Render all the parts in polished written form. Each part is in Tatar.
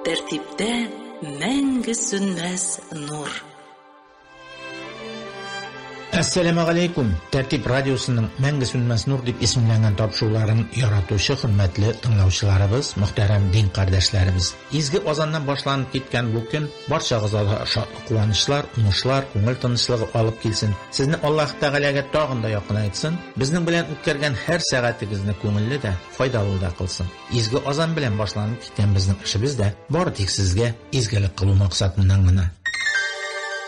Тәртиптә мәңге сүнмәс нур. Әссәламегаләйкүм! Тәртип радиосының Мәңге сүнмәс нур дип исемләнгән тапшыруларын яратучы хөрмәтле тыңлаучыларыбыз, мөхтәрәм дин кардәшләребез. Изге азаннан башланып киткән бу көн барчагызга да шатлык-куанычлар, уңышлар, күңел тынычлыгы алып килсен. Сезне Аллаһ Тәгаләгә тагын да якынайтсын, безнең белән үткәргән һәр сәгатегезне күңелле дә, файдалы да кылсын. Изге азан белән башланып киткән безнең эшебез дә бары тик сезгә изгелек кылу максатыннан гына.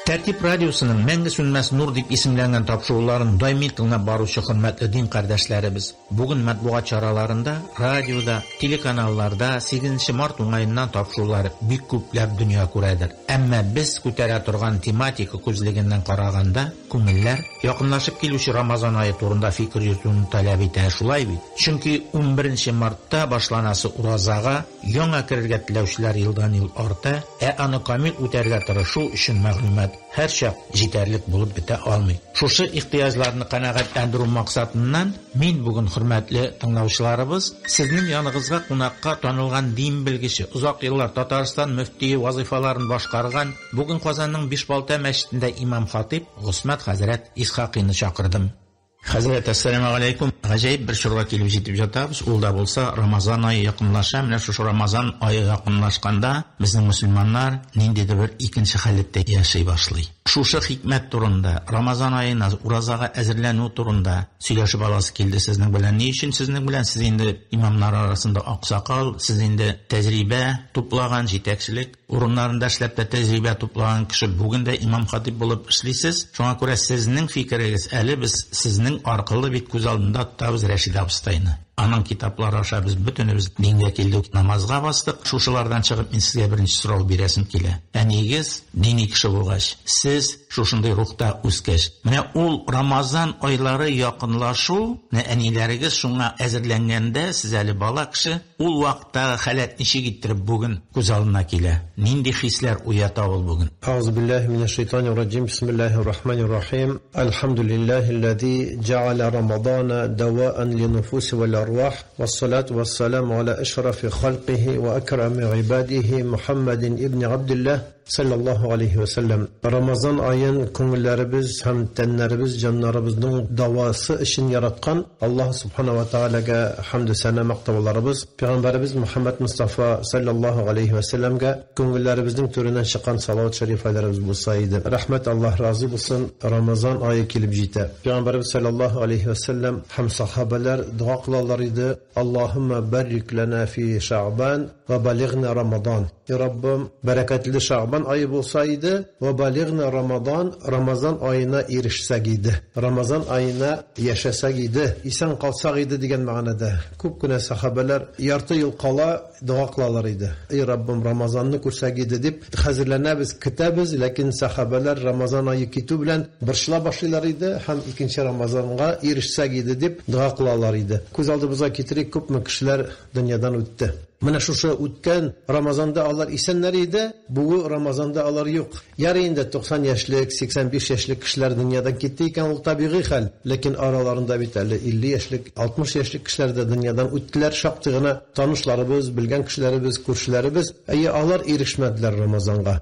Тәртип радиосының Мәңге сүнмәс нур дип исемләнгән тапшыруларын даими тыңлап баручы хөрмәтле дин кардәшләребез, бүген матбугат чараларында, радиода, телеканалларда 8 март уңаеннан тапшырулар бик күпләп дөнья күрәдер. Әмма без күтәрә торган тематика күзлегеннән караганда, күңелләр якынлашып килүче Рамазан ае турында фикер йөртүне таләп итә, шулай бит? Чөнки 11 мартта башланасы уразага яңа керергә теләүчеләр елдан-ел арта, ә аны камил үтәргә тырышу өчен мәгълүмат һәрчак җитәрлек булып бетә алмый. Шушы ихтыяҗларны канәгатьләндерү максатыннан мин бүген, хөрмәтле тыңлаучыларыбыз, сезнең яныгызга кунакка танылган дин белгече, озак еллар Татарстан мөфтие вазыйфаларын башкарган, бүген Казанның Бишбалта мәчетендә имам-хатиб Госмәт хәзрәт Исхакыйны чакырдым. Хәзрәт, әссәламү алейкум. Гаҗәеп бер чорга килеп җитеп ятабыз. Ул да булса Рамазан ае якынлаша. Менә шушы Рамазан ае якынлашканда безнең мөселманнар ниндидер бер икенче халәттә яши башлый. Шушы хикмәт турында, Рамазан аена уразага әзерләнү турында сөйләшеп аласы килде сезнең белән. Ни өчен сезнең белән? Сез инде имамнар арасында аксакал, сез инде тәҗрибә туплаган, җитәкчелек урыннарында эшләп тә тәҗрибә туплаган кеше, бүген дә имам-хатиб булып эшлисез. Шуңа күрә сезнең фикерегез әле без сезнең аркылы бит күз алдында тотабыз Рәшид абыстайны. Аның китаплары аша без бөтенебез дингә килдек, намазга бастык. Шушылардан чыгып мин сезгә беренче сорау бирәсем килә. Әниегез дини кеше булгач, сез шушындый рухта үскәч, менә ул Рамазан айлары якынлашу, менә әниләрегез шуңа әзерләнгәндә, сез әле бала кеше, ул вакыттагы халәт ничек иттереп бүген күз алдына килә? Нинди хисләр уята ул бүген? Әгъузу биллаһи минәш шайтанир раҗим. Бисмиллаһир рахманир рахим. Әлхәмдүлиллаһилләзи җәгәлә Рамазана дәваан линуфуси вәл арвах. Вассалату вассаламу аля ашрафи халкихи ва акрами гыйбадихи Мухаммадин ибн Абдуллаһ саллаллаһу алейхи ва саллям. Рамазан аен күңелләребез һәм тәннәребез, җаннарыбызның дәвасы өчен яраткан Аллаһ субхана ва таалагә хәмдү сәна мактауларыбыз, Пәйгамбәребез Мухаммад Мустафа саллаллаһу алейхи ва саллямга күңелләребезнең түреннән чыккан салават шәрифәләребез булса иде. Рәхмәт, Аллаһ разый булсын. Рамазан ае килеп җитә. Пәйгамбәребез саллаллаһу алейхи ва саллям һәм сахабалар дога кылалар иде. Аллаһумма барик лана фи Шаъбан ва балигъна Рамадан. Я Раббым, бәрәкәтле Шаъбан ае булса иде, ва балигъна Рамадан, Рамазан аена ирешсәк иде. Рамазан аена яшәсәк иде, исән калсак иде дигән мәгънәдә. Күп кенә сахабалар ярты ел кала дога кылалар иде. Эй Раббым, Рамазанны күрсәк иде дип хәзерләнәбез, көтәбез, ләкин сахабалар Рамазан ае китү белән борчыла башлыйлар иде һәм икенче Рамазанга ирешсәк иде дип дога кылалар иде. Күз алдыбызга китерик, күпме кешеләр дөньядан үтте. Менә шушы үткән Рамазанда алар исәннәр иде, бүген Рамазанда алар юк. Ярый инде 90 яшьлек, 85 яшьлек кешеләр дөньядан китте икән, ул табигый хәл. Ләкин араларында бит әле 50 яшьлек, 60 яшьлек кешеләр дә дөньядан үттеләр. Шактый гына танышларыбыз, белгән кешеләребез, күршеләребез, әйе, алар ирешмәделәр Рамазанга.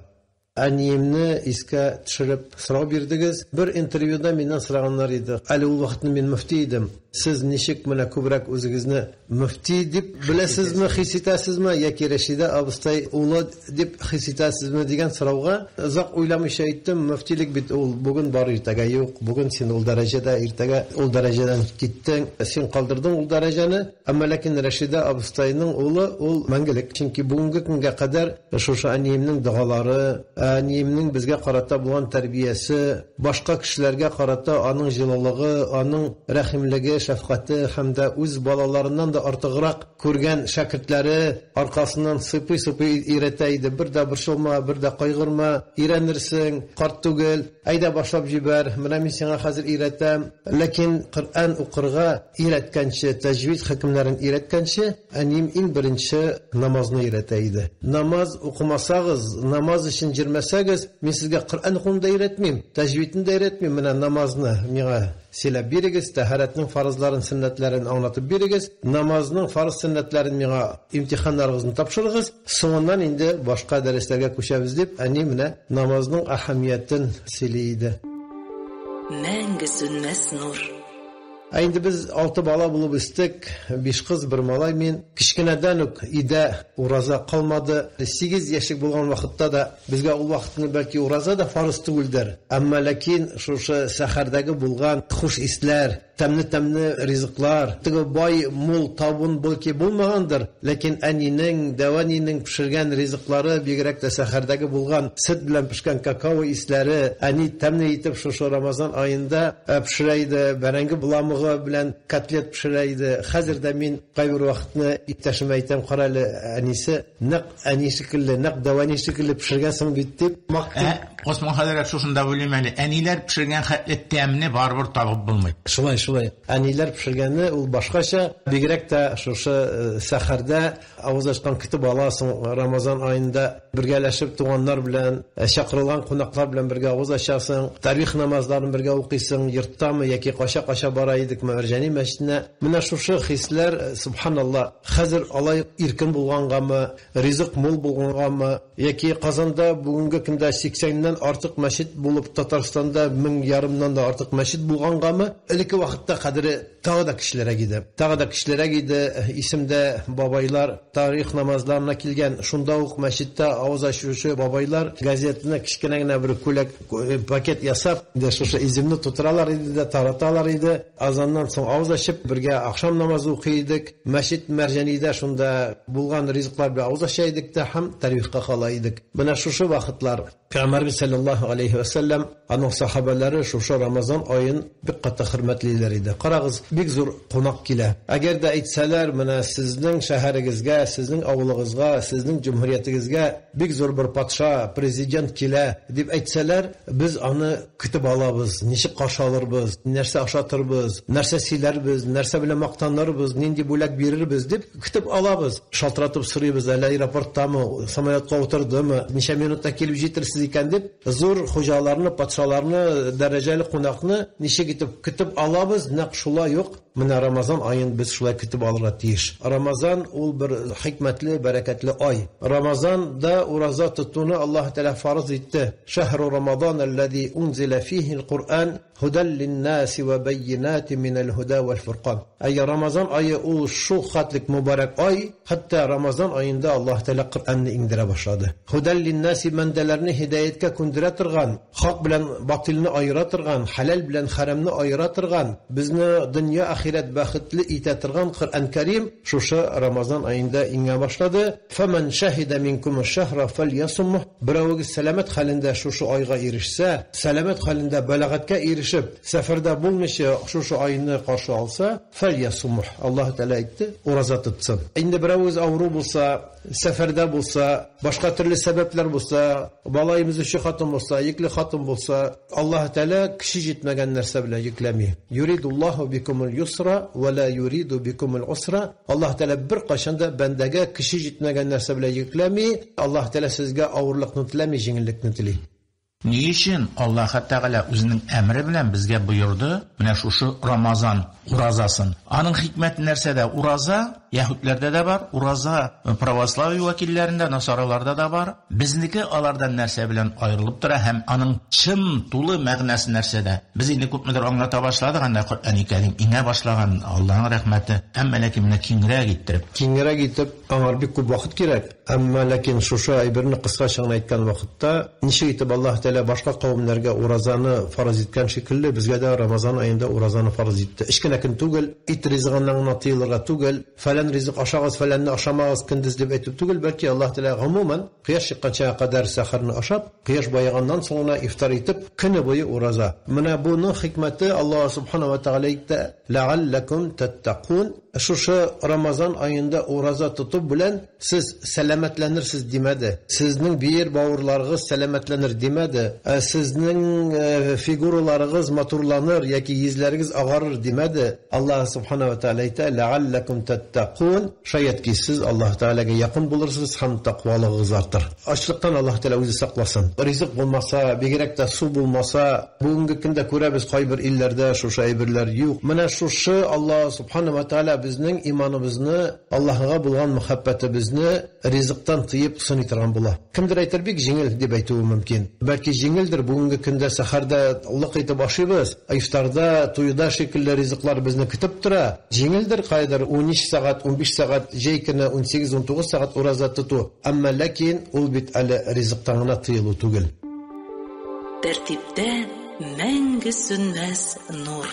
Әниемне искә төшереп сорау бирдегез. Бер интервьюда миннән сораганнар иде. Әле ул вакытны мин мөфти идем. Сез ничек менә күбрәк үзегезне мөфти дип беләсезме, хис итәсезме, яки Рәшидә абыстай улы дип хис итәсезме дигән сорауга озак уйламыйча әйттем, мөфтилек бит ул бүген бар, иртәгә юк. Бүген син ул дәрәҗәдә, иртәгә ул дәрәҗәдән киттең, син калдырдың ул дәрәҗәне. Әмма ләкин Рәшидә абыстайның улы ул мәңгелек. Чөнки бүгенге көнгә кадәр шушы әниемнең догалары, әниемнең безгә карата булган тәрбиясе, башка кешеләргә карата аның җылылыгы, аның рәхимлеге, шәфкате һәм дә үз балаларыннан да артыграк күргән шәкертләре аркасыннан сыйпый-сыйпый өйрәтә иде. Бер дә борчылма, бер дә кайгырма, өйрәнерсең, карт түгел, әйдә башлап җибәр, менә мин сиңа хәзер өйрәтәм. Ләкин Коръән укырга өйрәткәнче, тәҗвид хөкемнәрен өйрәткәнче, әнием иң беренче намазны өйрәтә иде. Намаз укымасагыз, намаз өчен җөрмәсәгез, мин сезгә Коръән укуны да өйрәтмим, тәҗвидне дә өйрәтмим, менә намазны миңа. сөйләп бирегез, тәһарәтнең фарызларын, сөннәтләрен аңлатып бирегез, намазның фарыз сөннәтләрен миңа имтиханнарыгызны тапшырыгыз, соңыннан инде башка дәресләргә күчәбез дип, әни менә намазның әһәмиятен сөйли иде. Мәңге сүнмәс нур. Ә инде без 6 бала булып үстек, 5 кыз, 1 малай мин. Кечкенәдән үк өйдә ураза калмады. 8 яшьлек булган вакытта да безгә ул вакытны бәлки ураза да фарыз түгелдер. Әмма ләкин шушы сәхәрдәге булган хуш исләр, тәмле-тәмле ризыклар, теге бай мул табын бәлки булмагандыр, ләкин әнинең, дәвәнинең пешергән ризыклары, бигрәк тә сәхәрдәге булган сөт белән пешкән какао исләре, әни тәмле итеп шушы Рамазан аенда пешерә иде, бәрәңге боламыгы белән котлет пешерә иде. Хәзер дә мин кайбер вакытны иптәшемә әйтәм, кара әле, әнисе, нәкъ әни шикелле, нәкъ дәвәни шикелле пешергәнсең бит дип мактый. Осман хәзрәт, шушында бүлим әле. Әниләр пешергән хәтле тәмне барыбер табып булмый. Шулай, шулай. Әниләр пешергәне ул башкача, бигрәк тә шушы сәхәрдә авыз ачкан көтеп аласың Рамазан аенда бергәләшеп туганнар белән, чакырылган кунаклар белән бергә авыз ачасың, тарих намазларын бергә укыйсың, йорттамы яки кача-кача бара идек Мәрҗани мәчетенә. Менә шушы хисләр, субханалла, хәзер алай иркен булгангамы, ризык мул булгангамы, яки Казанда бүгенге көндә 80-нән артык мәчет булып, Татарстанда 1500-нан да артык мәчет булгангамы, элекке вакытта кадере тагы да кечерәк иде. Тагы да кечерәк иде. Исемдә бабайлар тарих намазларына килгән, шунда ук мәчеттә авыз ачучы бабайлар газетаны кечкенә генә бер күләк пакет ясап, инде шушы иземне тутыралар иде дә тараталар иде. Азаннан соң авыз ачып бергә ахшам намазы укый идек. Мәчет Мәрҗанидә шунда булган ризыклар белән авыз ача идек тә һәм тарихка кала идек. Менә шушы вакытлар Пәйгамбәрбез саллаллаһу алейхи ва саллям, аның сахабалары шушы Рамазан аен бик каты хөрмәтлиләр иде. Карагыз, бик зур кунак килә. Әгәр дә әйтсәләр, менә сезнең шәһәрегезгә, сезнең авылыгызга, сезнең җөмһүриятегезгә бик зур бер патша, президент килә дип әйтсәләр, без аны көтеп алабыз, ничек каршы алырбыз, нәрсә ашатырбыз, нәрсә сөйләрбез, нәрсә белән мактанырбыз, нинди бүләк бирербез дип көтеп алабыз. Шалтыратып сорыйбыз, әллә аэропорттамы, самолетка утырдымы, ничә минутта килеп җитерсез икән дип, зур хуҗаларны, патшаларны, дәрәҗәле кунакны ничек итеп көтеп алабыз, нәкъ шулай ук менә Рамазан аен без шулай көтеп алырга тиеш. Рамазан ул бер хикмәтле, бәрәкәтле ай. Рамазанда ураза тотуны Аллаһ Тәгалә фарыз итте. Шәһру Рамазан аллази унзила фихи аль-Куръан һудан лин-наси ва байинатин минал һуда вал фуркан. Әй Рамазан ае ул шул хәтлек мөбарәк ай, хәтта Рамазан аенда Аллаһ Тәгалә Коръәнне иңдерә башлады. Һудан лин-наси бәндәләрне һидаятка күндерә торган, хак белән батилны аера торган, хәләл белән хәрамны аера торган, безне дөнья ахирәт бәхетле итә торган Коръән Кәрим шушы Рамазан аенда иңә башлады. Фәмән шаһида минкум аш-шахра фальясумх. Берәүгез сәламәт хәлендә шушы айга ирешсә, сәламәт хәлендә балагатка ирешеп, сәфәрдә булмыйча шушы айны каршы алса, фальясумх. Аллаһ Тәгалә әйтте, ураза тотсын. Инде берәүгез авыру булса, сәфәрдә булса, башка төрле сәбәпләр булса, бала имезүче хатын булса, йөкле хатын булса, Аллаһ Тәгалә кеше җитмәгән нәрсә белән йөкләми. Юридуллаһу бикумул юсра ва ла юриду бикумул усра. Аллаһ Тәгалә бер кайчан да бәндәгә кеше җитмәгән нәрсә белән йөкләми. Аллаһ Тәгалә сезгә авырлыкны теләми, җиңеллекне тели. Ни өчен Аллаһ Тәгалә үзенең әмре белән безгә боерды менә шушы Рамазан уразасын? Аның хикмәте нәрсәдә? Ураза яһүдләрдә дә бар, ураза православие вәкилләрендә, насараларда да бар. Безнеке алардан нәрсә белән аерылып тора һәм аның чын тулы мәгънәсе нәрсәдә? Без инде күпмедер аңлата башладык, анда Коръән Кәрим иңә башлаган, Аллаһның рәхмәте. Әмма ләкин менә киңрәк иттереп, киңрәк итеп аңар бик күп вакыт кирәк. Әмма ләкин шушы әйберне кыскача гына әйткән вакытта, ничек итеп Аллаһ Тәгалә башка кавемнәргә уразаны фарыз иткән шикелле, безгә дә Рамазан аенда уразаны фарыз итте. Өч кенә көн түгел, ит ризыгыннан гына тыелырга түгел, фәлән ризык ашагыз, фәләнне ашамагыз көндез дип әйтеп түгел, бәлки Аллаһ Тәгалә гомумән кояш чыкканча кадәр сәхәрне ашап, кояш баеганнан соң гына ифтар итеп, көне буе ураза. Менә буның хикмәте Аллаһ субхана ва тәгалә әйтте: "Ләгалләкум таттакун". Шушы Рамазан аенда ураза тоту белән сез сәламәтләнерсез димәде. Сезнең бер бавырларыгыз сәламәтләнер димәде. Сезнең фигураларыгыз матурланыр яки йөзләрегез агарыр димәде. Аллаһ субхана ва тәгалә әйтә: "Ләгалләкум таттакун". Таттакун. Шаять ки сез Аллаһ Тәгаләгә якын булырсыз һәм тәкъвалыгыгыз артыр. Ачлыктан Аллаһ Тәгалә үзе сакласын. Ризык булмаса, бигрәк тә су булмаса, бүгенге көндә күрәбез кайбер илләрдә шушы әйберләр юк. Менә шушы Аллаһ Субхана ва Тәгалә безнең иманыбызны, Аллаһыга булган мәхәббәтебезне ризыктан тыеп сыный торган була. Кемдер әйтер, бик җиңел дип әйтүе мөмкин. Бәлки җиңелдер, бүгенге көндә сәхәрдә лык итеп ашыйбыз, ифтарда, туйда шикелле ризыклар безне көтеп тора. Җиңелдер кайдыр 13 сәгать, 15 сәгать, җәй көне 18-19 сәгать ураза тоту. Әмма ләкин ул бит әле ризыктан гына тыелу түгел. Тәртиптә мәңге сүнмәс нур.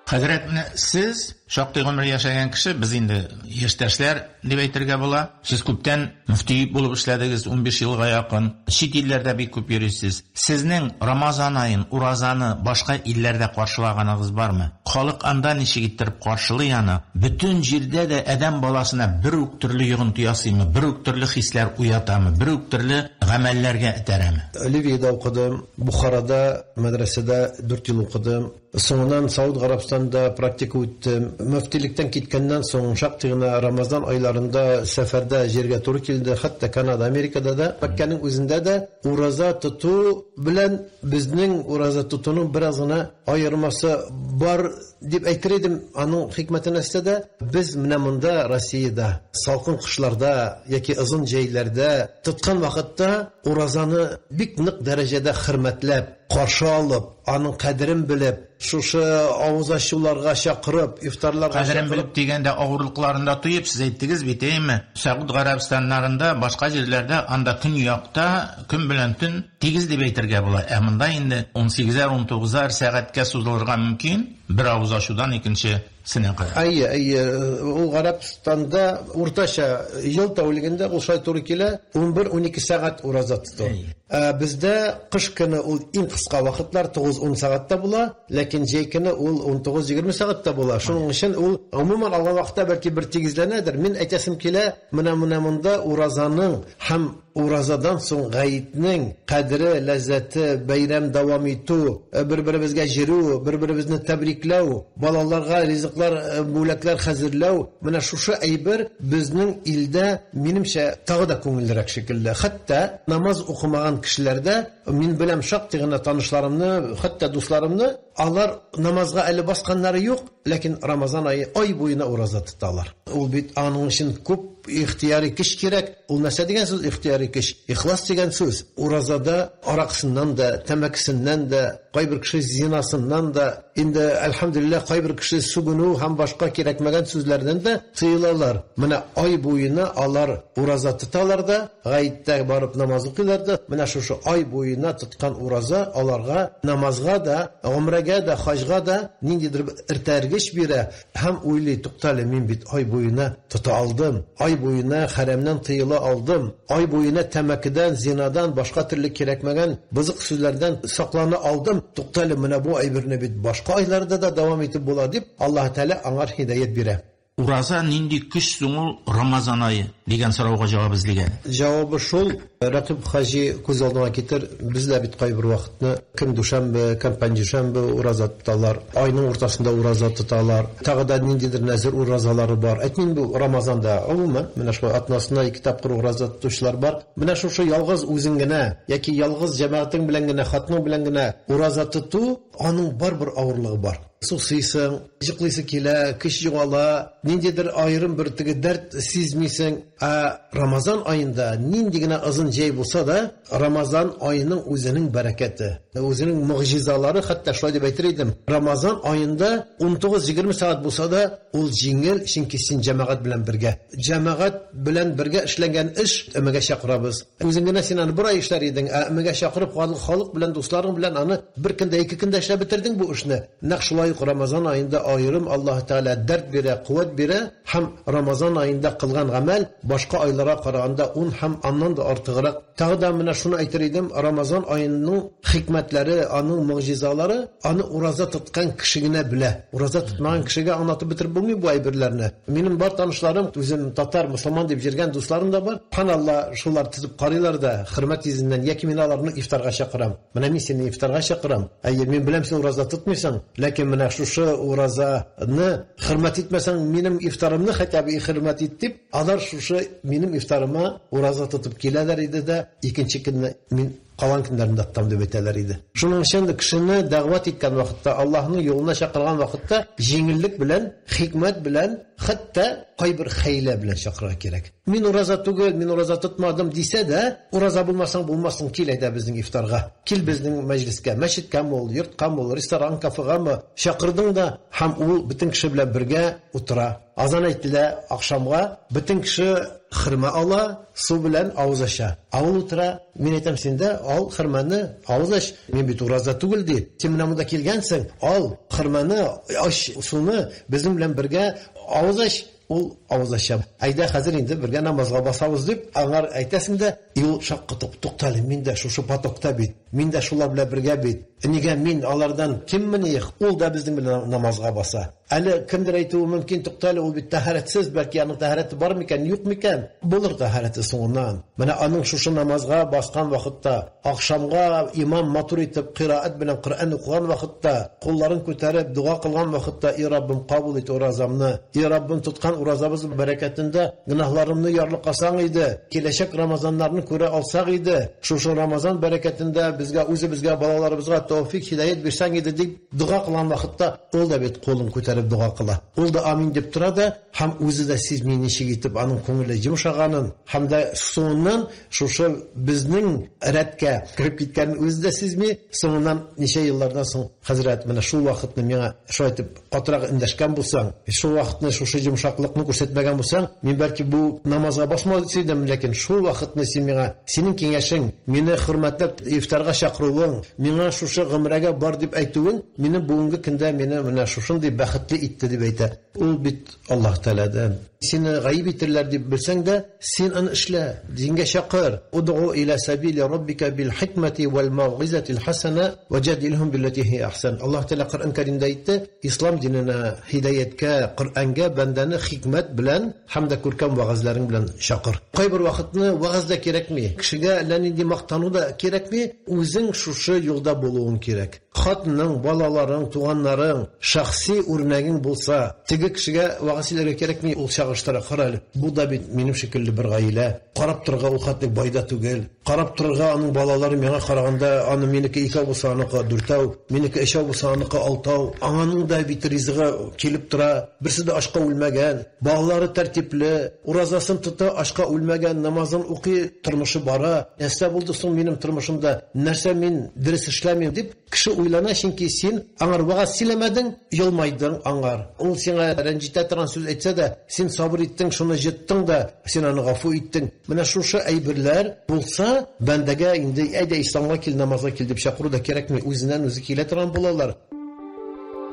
Хәзрәт, менә сез шактый гомер яшәгән кеше, без инде яшьтәшләр дип әйтергә була. Сез күптән мөфти булып эшләдегез, 15 елга якын. Чит илләрдә бик күп йөрисез. Сезнең Рамазан аен, уразаны башка илләрдә каршылаганыгыз бармы? Халык анда ничек иттереп каршылый аны? Бөтен җирдә дә адәм баласына бер үк төрле йогынты ясыймы, бер үк төрле хисләр уятамы, бер үк төрле гамәлләргә этәрәме? Ливиядә укыдым, Бухарада мәдрәсәдә 4 ел укыдым. Соңыннан Сауд Гарәбстанда практика үттем. Мөфтилектән киткәннән соң шактый гына Рамазан айларында сәфәрдә җиргә туры килде. Хәтта Канада, Америкада да, Мәккәнең үзендә дә ураза тоту белән безнең ураза тотуның бераз гына аермасы бар дип әйтер идем. Аның хикмәте нәрсәдә? Без менә монда Россиядә салкын кышларда яки озын җәйләрдә тоткан вакытта уразаны бик нык дәрәҗәдә хөрмәтләп, каршы алып, аның кадерен белеп, шушы авыз ачуларга чакырып, ифтарларга Кадерен белеп дигәндә авырлыкларын да тоеп, сез әйттегез бит, әйеме? Сәгуд Гарәбстаннарында, башка җирләрдә анда көньякта көн белән төн тигез дип әйтергә була. Ә монда инде 18-әр, 19-ар сәгатькә сузылырга мөмкин, бер авыз ачудан икенчесенә кадәр. Әйе, әйе, ул Гарәбстанда уртача ел тәүлегендә ул шулай туры килә, 11-12 сәгать ураза тоту. Бездә кыш көне ул иң кыска вакытлар 9-10 сәгатьтә була, ләкин җәй көне ул 19-20 сәгатьтә була. Шуның өчен ул гомумән алган вакытта бәлки бер тигезләнәдер. Мин әйтәсем килә, менә монда уразаның һәм уразадан соң гаетнең кадере, ләззәте, бәйрәм дәвам итү, бер-беребезгә җирү, бер-беребезне тәбрикләү, балаларга ризыклар, бүләкләр хәзерләү, менә шушы әйбер безнең илдә минемчә тагы да күңеллерәк шикелле. Хәтта намаз укымаган кешеләрдә мин беләм шактый гына танышларымны, хәтта дусларымны, алар намазга әле басканнары юк, ләкин Рамазан ае ай буена ураза тоталар. Ул бит аның өчен күп ихтияри көч кирәк. Ул нәрсә дигән сүз ихтияри көч? Ихлас дигән сүз. Уразада аракысыннан да, тәмәкесеннән дә, кайбер кеше зинасыннан да, инде әлхәмдүлилләһ кайбер кеше сүгенү һәм башка кирәкмәгән сүзләрдән дә тыелалар. Менә ай буена алар ураза тоталар да, гаеттә барып намаз укыйлар да, менә шушы ай буена тоткан ураза аларга намазга да, гомрәгә дә, хаҗга да ниндидер этәргеч бирә һәм уйлый, туктале, мин бит ай буена тота алдым, ай буена хәрәмнән тыела алдым, ай буена тәмәкедән, зинадан, башка төрле кирәкмәгән бозык сүзләрдән саклана алдым, туктале, менә бу әйберне бит башка айларда да дәвам итеп була дип Аллаһ Тәгалә аңар һидаят бирә. Ураза нинди көч соң ул Рамазан ае дигән сорауга җавап эзлигән. Җавабы шул, Рәкыйп хаҗи күз алдына китер, без дә бит кайбер вакытны кем дүшәмбе, кем пәнҗешәмбе ураза тоталар, айның уртасында ураза тоталар, тагы да ниндидер нәзер уразалары бар. Әйтмим бу Рамазанда, гомумән, менә шулай атнасына ике тапкыр ураза тотучылар бар. Менә шушы ялгыз үзең генә яки ялгыз җәмәгатең белән генә, хатының белән генә ураза тоту, аның бар бер авырлыгы бар. Сусыйсың, җыклыйсы килә, көч югала, ниндидер аерым бер теге дәрт сизмисең. Ә Рамазан аенда нинди генә озын җәй булса да, Рамазан аеның үзенең бәрәкәте, үзенең могҗизалары, хәтта шулай дип әйтер идем. Рамазан аенда 19-20 сәгать булса да, ул җиңел, чөнки син җәмәгать белән бергә. Җәмәгать белән бергә эшләнгән эш өмәгә чакырабыз. Үзең генә син аны бер ай эшләр идең, ә өмәгә чакырып халык белән, дусларың белән аны бер көндә, ике көндә эшләп бетердең бу эшне. Нәкъ шулай ук Рамазан аенда аерым Аллаһ Тәгалә дәрт бирә, куәт бирә һәм Рамазан аенда кылган гамәл башка айларга караганда 10 һәм аннан да артыграк. Тагы да менә шуны әйтер идем, Рамазан аеның хикмәтләре, аның могҗизалары аны ураза тоткан кеше генә белә. Ураза тотмаган кешегә аңлатып бетереп булмый бу әйберләрне. Минем бар танышларым, үзем татар, мусульман дип йөргән дусларым да бар. Субханалла, шулар тотып карыйлар да, хөрмәт йөзеннән, яки мин аларны ифтарга чакырам. Менә мин сине ифтарга чакырам. Әйе, мин беләм, син ураза тотмыйсың, ләкин менә шушы ураза уразаны хөрмәт итмәсәң, минем ифтарымны хотя бы хөрмәт ит дип, алар шушы минем ифтарыма ураза тотып киләләр иде дә, икенче көнне мин калган көннәрендә тотам дип әйтәләр иде. Шуның өчен кешене дәгъват иткән вакытта, Аллаһның юлына чакырган вакытта җиңеллек белән, хикмәт белән, хәтта кайбер хәйлә белән чакырырга кирәк. Мин ураза түгел, мин ураза тотмадым дисә дә, ураза булмасаң булмасын, кил әйдә безнең ифтарга, кил безнең мәҗлескә, мәчеткәме ул, йорткамы ул, ресторан, кафегамы, чакырдың да, һәм ул бөтен кеше белән бергә утыра. Азан әйтелә ахшамга, бөтен кеше хөрмә ала, су белән авыз ача. Ә ул утыра, мин әйтәм син дә, ал хөрмәне, авыз ач, мин бит ураза түгел ди. Син менә монда килгәнсең, ал хөрмәне, ач суны, безнең белән бергә авыз ач, ул авыз ача. Әйдә хәзер инде бергә намазга басабыз дип, аңар әйтәсең дә, и ул шаккатып, туктале, мин дә шушы потокта бит, мин дә шулар белән бергә бит. Нигә мин алардан киммени? Ул да безнең белән намазга баса. Әле кемдер әйтүе мөмкин, туктале, ул бит тәһарәтсез, бәлки аның тәһарәте бар микән, юк микән? Булыр тәһарәте соңыннан. Менә аның шушы намазга баскан вакытта, ахшамга имам матур итеп кыйраат белән Коръән укыган вакытта, кулларын күтәреп дога кылган вакытта, и Раббым, кабул ит уразамны. И Раббым, тоткан уразабыз бәрәкәтендә гөнаһларымны ярлыкасаң иде, киләчәк Рамазаннарны күрә алсак иде, шушы Рамазан бәрәкәтендә безгә, үзебезгә, балаларыбызга тәүфик, һидаят бирсәң иде дип дога кылган вакытта, ул да бит кулын күтәреп дога кыла. Ул да амин дип тора да, һәм үзе дә сизми ничек итеп аның күңеле йомшаганын, һәм дә соңыннан шушы безнең рәткә кереп киткәнен үзе дә сизми. Соңыннан ничә еллардан соң, хәзрәт, менә шул вакытны миңа шулай итеп катырак эндәшкән булсаң, шул вакытны шушы йомшаклыкны күрсәтмәгән булсаң, мин бәлки бу намазга басмас идем, ләкин шул вакытны син миңа, синең киңәшең, мине хөрмәтләп ифтарга чакыруың, миңа шушы гомрәгә бар дип әйтүең, мине бүгенге көндә мине менә шушындый бәхетле итте дип әйтә. Ул бит Аллаһ Тәгаләдән. Сине гаеп итерләр дип белсәң дә, син аны эшлә, дингә чакыр. Удгу ила сабили раббика бил хикмәти вал мауизатил хасана ваҗадилһум биллати хи ахсан. Аллаһ Тәгалә Коръән Кәримдә әйтте, ислам диненә, һидаятка, Коръәнгә бәндәне хикмәт белән һәм дә күркәм вәгазьләрең белән чакыр. Кайбер вакытны вәгазь дә кирәкми, кешегә әллә нинди мактану да кирәкми, үзең шушы юлда булуың кирәк. Хатының, балаларың, туганнарың, шәхси үрнәгең булса, теге кешегә вәгазь сөйләргә кирәкми, ул чагыштыра, кара әле, бу да бит минем шикелле бер гаилә. Карап торырга ул хәтле бай да түгел. Карап торырга аның балалары миңа караганда, аны минеке икәү булса, аныкы дүртәү, минеке өчәү булса, аныкы алтау. Аңаның да бит ризыгы килеп тора, берсе дә ашка үлмәгән, балалары тәртипле, уразасын тота, ашка үлмәгән, намазын укый, тормышы бара. Нәрсә булды соң минем тормышымда? Нәрсә мин дөрес эшләмим дип кеше уйлана, чөнки син аңар вәгазь сөйләмәдең, елмайдың аңар. Ул сиңа рәнҗетә торган сүз әйтсә дә, син сабыр иттең, шуны җыттың да, син аны гафу иттең. Менә шушы әйберләр булса, бәндәгә инде әйдә исламга кил, намазга кил дип чакыру да кирәкми, үзеннән үзе килә торган булалар.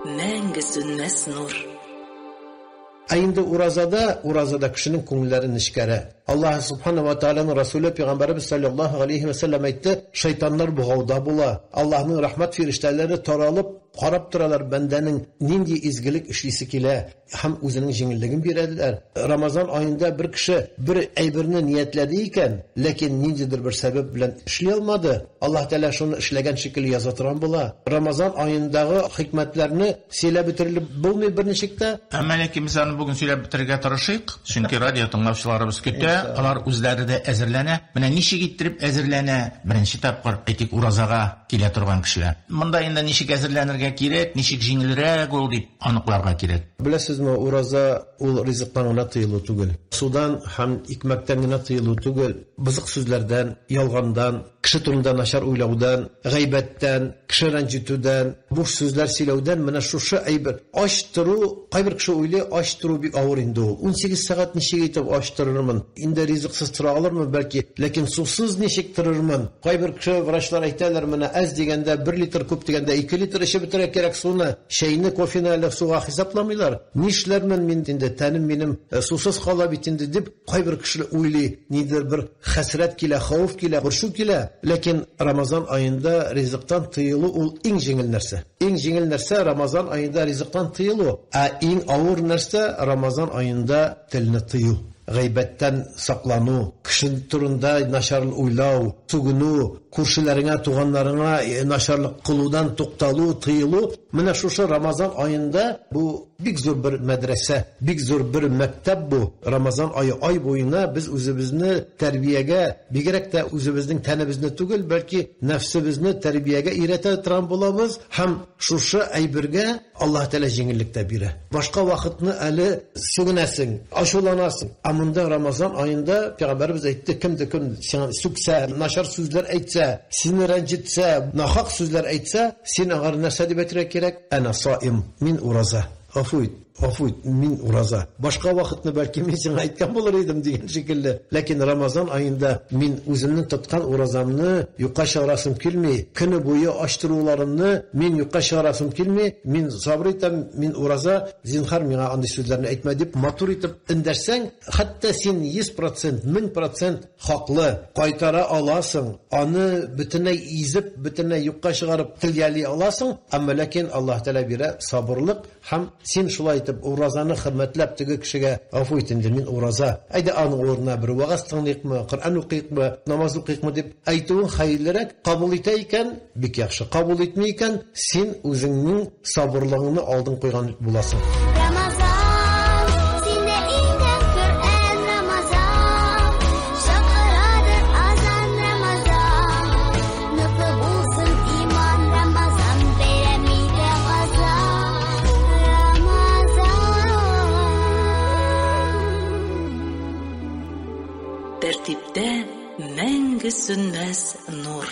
Мәңге сүнмәс нур. Ә инде уразада, уразада кешенең күңелләре нечкәрә. Аллаһ субхана ва тааляның Расулы пәйгамбәребез саллаллаһу алейхи ва саллям әйтте, шайтаннар бугауда була. Аллаһның рәхмәт фирештәләре таралып карап торалар бәндәнең нинди изгелек эшлисе килә һәм үзенең җиңеллеген бирәләр. Рамазан аенда бер кеше бер әйберне ниятләде икән, ләкин ниндидер бер сәбәп белән эшли алмады. Аллаһ Тәгалә шуны эшләгән шикелле яза торган була. Рамазан аендагы хикмәтләрне сөйләп бетерелеп булмый берничек тә. Әмма ләкин без аны бүген сөйләп бетерергә тырышыйк, чөнки радио тыңлаучыларыбыз көтә, алар үзләре дә әзерләнә. Менә ничек иттереп әзерләнә беренче тапкыр, әйтик, уразага килә торган кешеләр. Монда инде ничек әзерләнергә кирәк, ничек җиңелрәк ул дип аныкларга кирәк. Беләсезме, ураза ул ризыктан гына тыелу түгел. Судан һәм икмәктән генә тыелу түгел, бозык сүзләрдән, ялгандан, кеше турында начар уйлаудан, гайбәттән, кеше рәнҗетүдән, буш сүзләр сөйләүдән менә шушы әйбер. Ач тору, кайбер кеше уйлый, ач тору бик авыр инде ул. 18 сәгать ничек итеп ач торырмын? Инде ризыксыз тора алырмын бәлки, ләкин сусыз ничек торырмын? Кайбер кеше врачлар әйтәләр, менә әз дигәндә 1 литр, күп дигәндә 2 литр эчеп бетерә кирәк суны. Чәйне, кофены әле суга хисапламыйлар. Нишләрмен мин инде, тәнем минем сусыз кала бит инде дип кайбер кеше уйлый, нидер бер хәсрәт килә, хәвеф килә, борчу килә. Ләкин Рамазан аенда ризыктан тыелу ул иң җиңел нәрсә. Иң җиңел нәрсә Рамазан аенда ризыктан тыелу, ә иң авыр нәрсә Рамазан аенда телне тыю. Гайбәттән саклану, кеше турында начар уйлау, сүгенү, күршеләреңә, туганнарыңа начарлык кылудан тукталу, тыелу. Менә шушы Рамазан аенда бу бик зур бер мәдрәсә, бик зур бер мәктәп бу. Рамазан ае ай буена без үзебезне тәрбиягә, бигрәк тә үзебезнең тәнебезне түгел, бәлки нәфсебезне тәрбиягә өйрәтә торган булабыз һәм шушы әйбергә Аллаһ Тәгалә җиңеллек тә бирә. Башка вакытны әле сүгенәсең, ачуланасың. Ә монда Рамазан аенда пәйгамбәребез әйтте, кемде кем сиңа сүксә, начар сүзләр әйтсә, сине рәнҗетсә, нахак сүзләр әйтсә, син аңа нәрсә дип әйтергә кирәк? Әнә саим, мин ураза. Гафу ит, гафу ит, мин ураза. Башка вакытны бәлки мин сиңа әйткән булыр идем дигән шикелле. Ләкин Рамазан аенда мин үземнең тоткан уразамны юкка чыгарасым килми. Көне буе ач торуларымны мин юкка чыгарасым килми. Мин сабыр итәм, мин ураза, зинһар миңа андый сүзләрне әйтмә дип матур итеп эндәшсәң, хәтта син 100%, 1000% хаклы, кайтара аласың, аны бөтенләй изеп, бөтенләй юкка чыгарып телгәли аласың, әмма ләкин Аллаһ Тәгалә бирә сабырлык һәм син шулай итеп уразаны хөрмәтләп теге кешегә гафу ит инде, мин ураза. Әйдә аның урынына бер вәгазь тыңлыйкмы, Коръән укыйкмы, намаз укыйкмы дип әйтүең хәерлерәк. Кабул итә икән, бик яхшы. Кабул итми икән, син үзеңнең сабырлыгыңны алдын куйган буласың. Рамазан, сине иңгән Коръән, Рамазан, чакырадыр азан, Рамазан, ныклы булсын иман, Рамазан, бәйрәм итә Казан, Рамазан. Тәртиптә мәңге сүнмәс нур.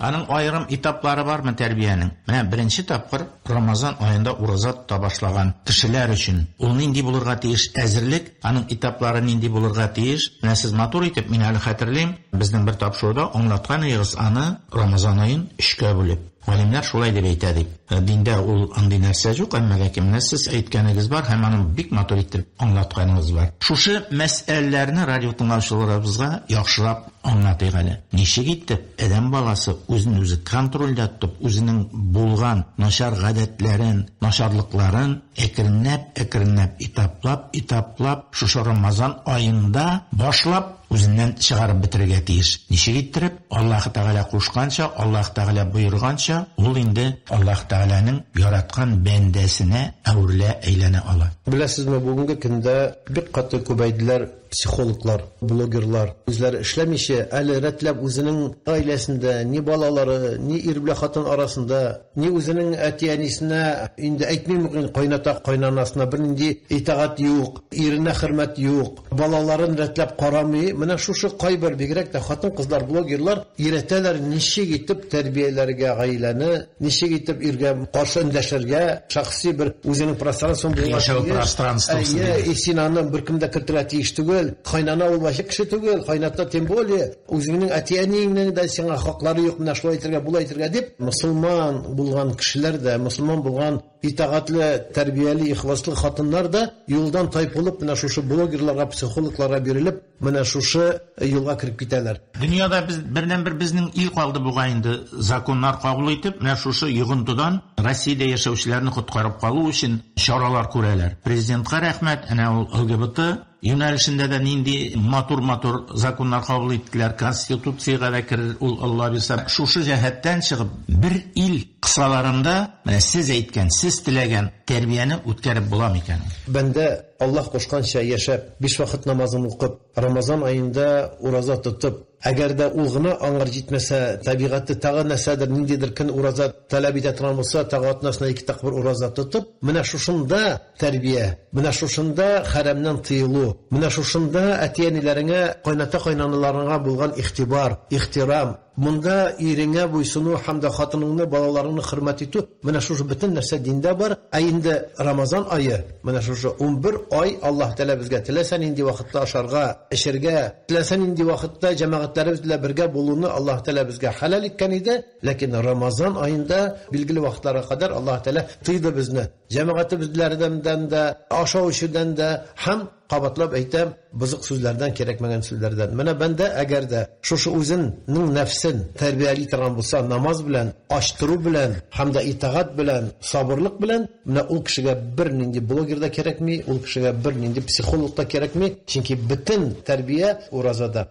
Аның аерым этаплары бармы тәрбиянең? Менә беренче тапкыр Рамазан аенда ураза тота башлаган кешеләр өчен ул нинди булырга тиеш әзерлек, аның этаплары нинди булырга тиеш? Менә сез матур итеп, мин әле хәтерлим, безнең бер тапшыруда аңлаткан идегез аны Рамазан аен өчкә бүлеп. Галимнәр шулай дип әйтә дип. Диндә ул андый нәрсә юк, әмма ләкин менә сез әйткәнегез бар һәм аны бик матур итеп аңлатканыгыз бар. Шушы мәсьәләләрне радио тыңлаучыларыбызга яхшырак аңлатыйк әле. Ничек итеп адәм баласы үзен үзе контрольдә тотып, үзенең булган начар гадәтләрен, начарлыкларын әкренләп, этаплап, этаплап шушы Рамазан аенда башлап үзеннән чыгарып бетерергә тиеш. Ничек иттереп? Аллаһ Тәгалә кушканча, Аллаһ Тәгалә боерганча, ул инде Аллаһ Тәгаләнең яраткан бәндәсенә әверелә, әйләнә ала. Беләсезме, бүгенге көндә бик каты күбәйделәр психологлар, блогерлар. Үзләре эшләмичә, әле рәтләп үзенең гаиләсендә, ни балалары, ни ир белән хатын арасында, ни үзенең әти-әнисенә, инде әйтмим инде, кайната, кайнанасына бернинди итагать юк, иренә хөрмәт юк, балаларын рәтләп карамый. Менә шушы кайбер бигрәк тә хатын-кызлар, блогерлар өйрәтәләр ничек итеп тәрбияләргә гаиләне, ничек итеп иргә каршы эндәшергә, шәхси бер үзенең пространствосын булырга Яшәү тиеш. пространствосы Әйе, дигән. и син аны беркем дә кертергә тиеш түгел. Кайнана ул вообще кеше түгел, кайната тем более. Үзеңнең әти-әниеңнең дә сиңа хаклары юк, менә шулай әйтергә, болай әйтергә дип, мөселман булган кешеләр дә, мөселман булган итагатьле, тәрбияле, ихласлы хатыннар да юлдан тайпылып, менә шушы блогерларга, психологларга бирелеп, менә шушы юлга кереп китәләр. Дөньяда без бердән-бер безнең ил калды бугай инде законнар кабул итеп, менә шушы йогынтыдан Россиядә яшәүчеләрне коткарып калу өчен чаралар күрәләр. Президентка рәхмәт, әнә ул ЛГБТ юнәлешендә дә нинди матур-матур законнар кабул иттеләр, конституциягә дә керер ул, Алла бирсә. Шушы җәһәттән чыгып, бер ил кысаларында менә сез әйткән, сез теләгән тәрбияне үткәреп була микән? Бәндә Аллаһ кушканча яшәп, 5 вакыт намазын укып, Рамазан аенда ураза тотып, әгәр дә ул гына аңар җитмәсә, табигате тагы нәрсәдер, ниндидер көн ураза таләп итә торган булса, тагы атнасына 2 тапкыр ураза тотып, менә шушында тәрбия, менә шушында хәрамнан тыелу, менә шушында әти-әниләреңә, кайната-кайнаналарыңа булган игътибар, ихтирам, монда иреңә буйсыну һәм дә хатыныңны, балаларыңны хөрмәт итү, менә шушы бөтен нәрсә диндә бар. Ә инде Рамазан ае, менә шушы 11 ай Аллаһ Тәгалә безгә теләсә нинди вакытта ашарга, эчәргә, теләсә нинди вакытта җәмәгатьләребез белән бергә булуны Аллаһ Тәгалә безгә хәләл иткән иде. Ләкин Рамазан аенда билгеле вакытларга кадәр Аллаһ Тәгалә тыйды безне. Җәмәгатебезләрдән дә, ашау эчүдән дә һәм кабатлап әйтәм, бозык сүзләрдән, кирәкмәгән сүзләрдән. Менә бәндә әгәр дә шушы үзенең нәфсен тәрбияли торган булса, намаз белән, ачтыру белән һәм дә итагать белән, сабырлык белән, менә ул кешегә бернинди блогер да кирәкми, ул кешегә бернинди психолог та кирәкми, чөнки бөтен тәрбия уразада.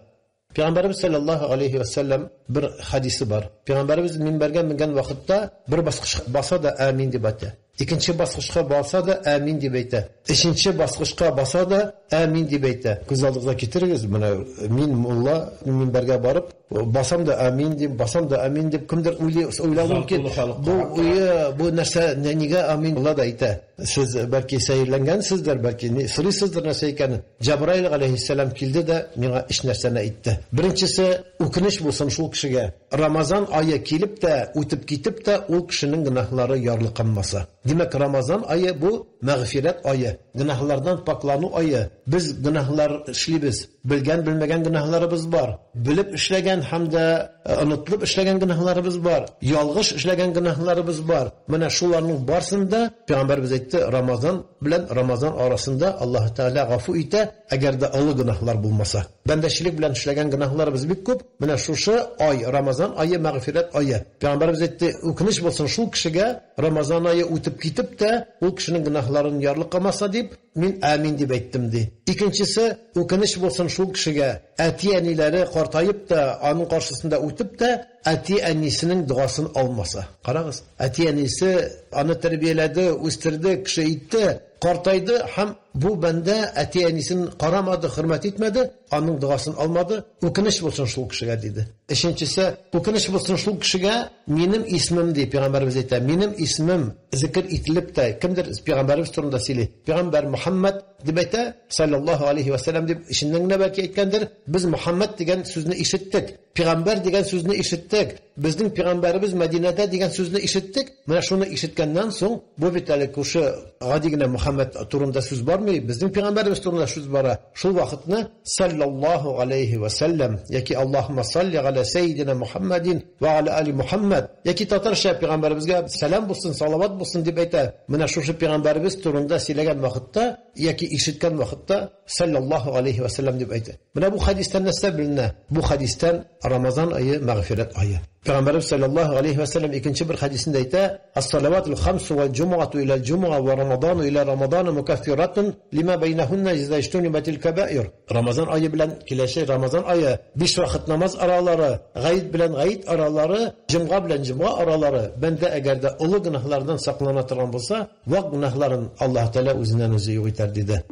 Пәйгамбәребез саллаллаһу алейхи ва саллям бер хадисе бар. Пәйгамбәребез минбәргә менгән вакытта бер баскычка баса да амин дип әйтә. Икенче баскычка баса да амин дип әйтә. Өченче баскычка баса да амин дип әйтә. Күз алдыгызга китерегез, менә мин мулла минбәргә барып басам да амин дип, басам да амин дип кемдер уйлау мөмкин. Бу уе, бу нәрсә нигә амин мулла да әйтә. Сез бәлки сәерләнгәнсездер, бәлки сорыйсыздыр нәрсә икәнен. Җабраил алейһиссәлам килде дә миңа өч нәрсәне әйтте. Беренчесе, үкенеч булсын шул кешегә. Рамазан ае килеп тә, үтеп китеп тә, ул кешенең гөнаһлары ярлыканмаса. Димәк, Рамазан ае бу мәгъфирәт ае, гөнаһлардан паклану ае. Без гөнаһлар эшлибез. Белгән, белмәгән гөнаһларыбыз бар. Белеп эшләгән һәм дә онытылып эшләгән гөнаһларыбыз бар. Ялгыш эшләгән гөнаһларыбыз бар. Менә шуларның барсын да Пәйгамбәребез әйтте, Рамазан белән Рамазан арасында Аллаһ Тәгалә гафу итә, әгәр дә олы гөнаһлар булмаса. Бәндәчелек белән эшләгән гөнаһларыбыз бик күп. Менә шушы ай, Рамазан ае, мәгъфирәт ае. Пәйгамбәребез әйтте, үкенеч булсын шул кешегә, Рамазан ае үтеп китеп тә, ул кешенең гөнаһларын ярлыкамаса дип, мин амин дип әйттем ди. Икенчесе, үкенеч булсын шул кешегә, әти-әниләре картаеп та, аның каршысында үтеп тә, әти-әнисенең догасын алмаса. Карагыз, әти-әнисе аны тәрбияләде, үстерде, кеше итте, картайды һәм бу бәндә әти-әнисен карамады, хөрмәт итмәде, аның догасын алмады, үкенеч булсын шул кешегә диде. Өченчесе, үкенеч булсын шул кешегә, минем исмем ди, Пәйгамбәребез әйтә, минем исмем зикр ителеп тә, кемдер Пәйгамбәребез турында сөйли. Пәйгамбәр Мухаммад дип әйтә, саллаллаһу алейхи ва саллям дип эченнән генә бәлки әйткәндер, без Мухаммад дигән сүзне ишеттек, Пәйгамбәр дигән сүзне ишеттек, безнең пәйгамбәребез Мәдинәдә дигән сүзне ишеттек. Менә шуны ишеткәннән соң, бу бит әле күрше гади генә Мухаммад турында сүз бармый, безнең пәйгамбәребез турында сүз бара. Шул вакытны саллаллаһу алейхи ва саллям яки Аллаһумма салли аля саййидина Мухаммадин ва аля али Мухаммад яки татарча пәйгамбәребезгә сәлам булсын, салават булсын дип әйтә. Менә шушы пәйгамбәребез турында сөйләгән вакытта яки ишеткән вакытта саллаллаһу алейхи ва саллям дип әйтә. Менә бу хадистән нәрсә беленә? Бу хадистән Рамазан ае мәгъфирәт ае. Пәйгамбәребез саллаллаһу алейхи ва саллям икенче бер хадисендә әйтә: "Ас-салаватул хамсу вал җумгату иля җумга ва рамадану иля рамадан мукаффиратун лима байнахунна иза иҗтунибатил кабаир". Рамазан ае белән киләчәк Рамазан ае, биш вакыт намаз аралары, гаит белән гаит аралары, җомга белән җомга аралары, бәндә әгәр дә олы гөнаһлардан саклана торган булса, вак гөнаһларын Аллаһ Тәгалә үзеннән үзе юк итәр диде.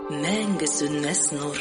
Мәңге сүнмәс нур.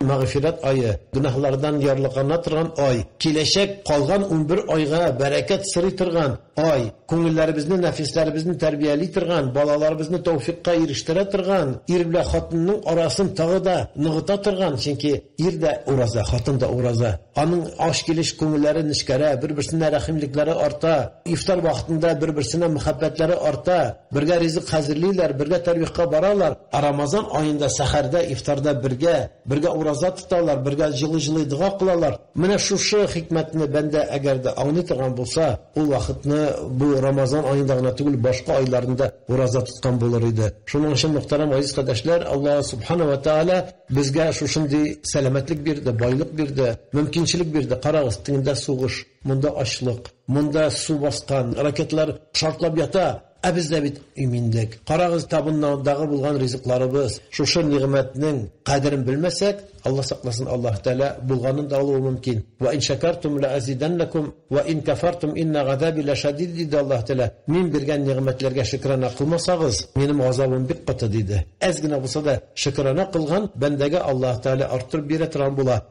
Мәгъфирәт ае, гөнаһлардан ярлыкана торган ай, киләчәк калган 11 айга бәрәкәт сорый торган ай, күңелләребезне, нәфисләребезне тәрбияли торган, балаларыбызны тәүфикка ирештерә торган, ир белән хатынның арасын тагы да ныгыта торган, чөнки ир дә ураза, хатын да ураза. Аның аш килеш күңелләре нечкәрә, бер-берсенә рәхимлекләре арта, ифтар вакытында бер-берсенә мәхәббәтләре арта, бергә ризык хәзерлиләр, бергә тәрбиягә баралар. Рамазан аенда сәхәрдә, ифтарда бергә, бергә ураза тоталар, бергә җылы-җылы дога кылалар. Менә шушы хикмәтне бәндә әгәр дә аңлый торган булса, ул вакытны бу Рамазан аенда гына түгел, башка айларында ураза тоткан булыр иде. Шуның өчен, мөхтәрәм газиз кардәшләр, Аллаһ субхана ва тааля безгә шушындый сәламәтлек бирде, байлык бирде, мөмкинчелек бирде. Карагыз, тегендә сугыш, монда ачлык, монда су баскан, ракетлар шартлап ята. Ә бездә бит иминлек. Карагыз, табындагы булган ризыкларыбыз, шушы нигъмәтнең кадерен белмәсәк, Аллаһ сакласын, Аллаһ Тәгалә булганын да алуы мөмкин. Ва ин шакартум ла азиданнакум ва ин кафартум инна газаби ла шадид диде Аллаһ Тәгалә. Мин биргән нигъмәтләргә шөкрана кылмасагыз, минем газабым бик каты диде. Әз генә булса да шөкрана кылган бәндәгә Аллаһ Тәгалә арттырып бирә торган була.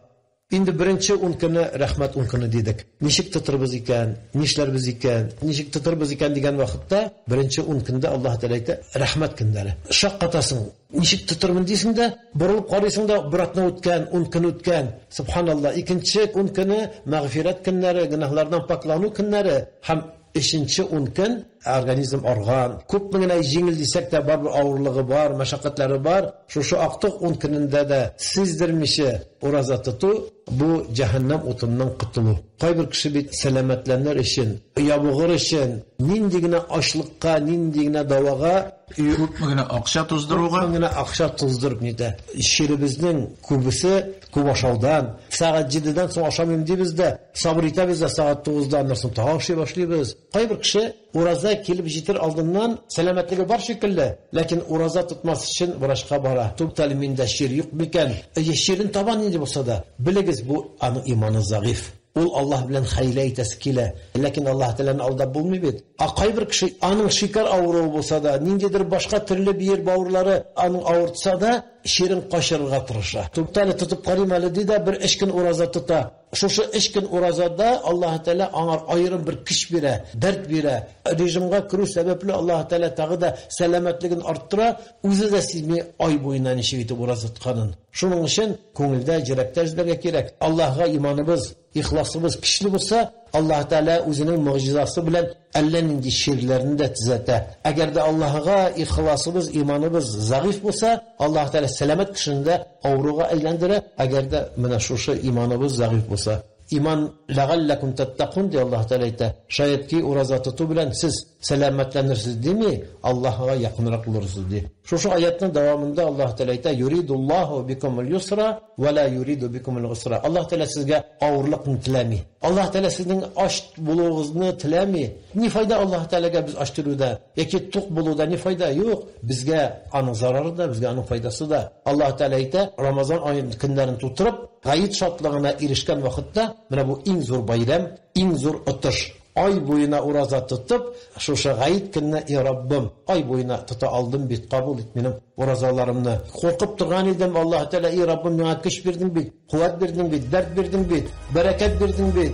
Инде беренче 10 көне рәхмәт 10 көне дидек. Ничек тотырбыз икән, нишләрбез икән, ничек тотырбыз икән дигән вакытта беренче 10 көндә Аллаһ Тәгалә әйтә, рәхмәт көннәре. Шаккатасың, ничек тотырмын дисең дә, борылып карыйсың да, бер атна үткән, 10 көн үткән. Субханалла, икенче 10 көне мәгъфирәт көннәре, гөнаһлардан паклану көннәре һәм өченче 10 көн организм арган. Күпме генә җиңел дисәк тә, барбер авырлыгы бар, мәшәкатьләре бар. Шушы актык 10 көнендә дә сиздермичә ураза тоту, Бу җәһәннәм утыннан котылу. Кайбер кеше бит сәламәтләнер өчен, ябыгыр өчен, нинди генә ачлыкка, нинди генә давага, күпме генә акча туздыруга, күпме генә акча туздырып нитә. Чиребезнең күбесе күп ашаудан, сәгать 7-дән соң ашамыйм дибез дә, сабыр итәбез дә сәгать 9-да аннан соң тагы ашый башлыйбыз. Кайбер кеше ураза килеп җитер алдыннан сәламәтлеге бар шикелле, ләкин ураза тотмас өчен врачка бара. Туктале, миндә чир юк микән? Чирен таба нинди булса да. Белегез, бу аның иманы зәгыйф. Ул Аллаһ белән хәйлә итәсе килә. Ләкин Аллаһ Тәгаләне алдап булмый бит. Ә кайбер кеше аның шикәр авыруы булса да, ниндидер башка төрле бер бавырлары аның авыртса да, чирен качырырга тырыша. Туктале, тотып карыйм әле ди дә, бер 3 көн ураза тота. Шушы 3 көн уразада Аллаһ Тәгалә аңа аерым бер көч бирә, дәрт бирә. Режимга керү сәбәпле Аллаһ Тәгалә тагы да сәламәтлеген арттыра, үзе дә сизми ай буена ничек итеп ураза тотканын. Шуның өчен күңелдә, йөрәктә эзләргә кирәк. Аллаһга иманыбыз, ихласыбыз көчле булса, Аллаһ Тәгалә үзенең мөгъҗизасы белән әллә нинди чирләрне дә төзәтә. Әгәр дә Аллаһга ихласыбыз, иманыбыз зәгыйф булса, Аллаһ Тәгалә сәламәт кешене дә авыруга әйләндерә. Әгәр дә менә шушы иманыбыз зәгыйф булса, иман ләгалләкум таттакун ди Аллаһ Тәгалә әйтә. Шаять ки ураза тоту белән сез сәламәтләнерсез дими, Аллаһга якынрак булырсыз ди. Шушы аятның дәвамында Аллаһ Тәгалә әйтә: юридуллаһу бикумул юсра ва ла юриду бикумул усра. Аллаһ Тәгалә сезгә авырлыкны теләми. Аллаһ Тәгалә сезнең ач булуыгызны теләми. Ни файда Аллаһ Тәгаләгә без ач торуда яки тук булуда ни файда? Юк, безгә аның зарары да, безгә аның файдасы да. Аллаһ Тәгалә әйтә: Рамазан аен көннәрен тутырып, гает шатлыгына ирешкән вакытта, менә бу иң зур байрам, иң зур отыш. Ай буена ураза тотып, шушы гает көнне, и Раббым, ай буена тота алдым бит, кабул ит минем уразаларымны. Куркып торган идем, Аллаһ Тәгалә, и Раббым, миңа көч бирдең бит, куәт бирдең бит, дәрт бирдең бит, бәрәкәт бирдең бит.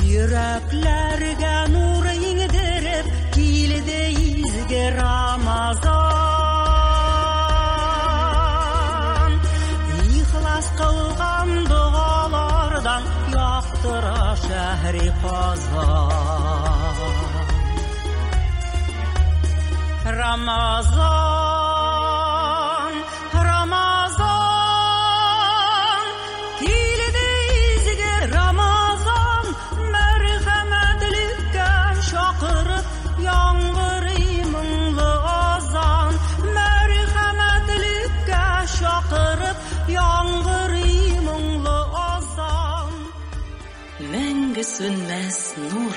Йөрәкләргә нур иңдереп килде изге Рамазан. Ихлас кылган догалардан яктыра шәһри Казан. Рамазан, Рамазан, килде изге Рамазан, мәрхәмәтлеккә чакырып яңгырый моңлы азан, мәрхәмәтлеккә чакырып яңгырый моңлы азан. Мәңге сүнмәс нур.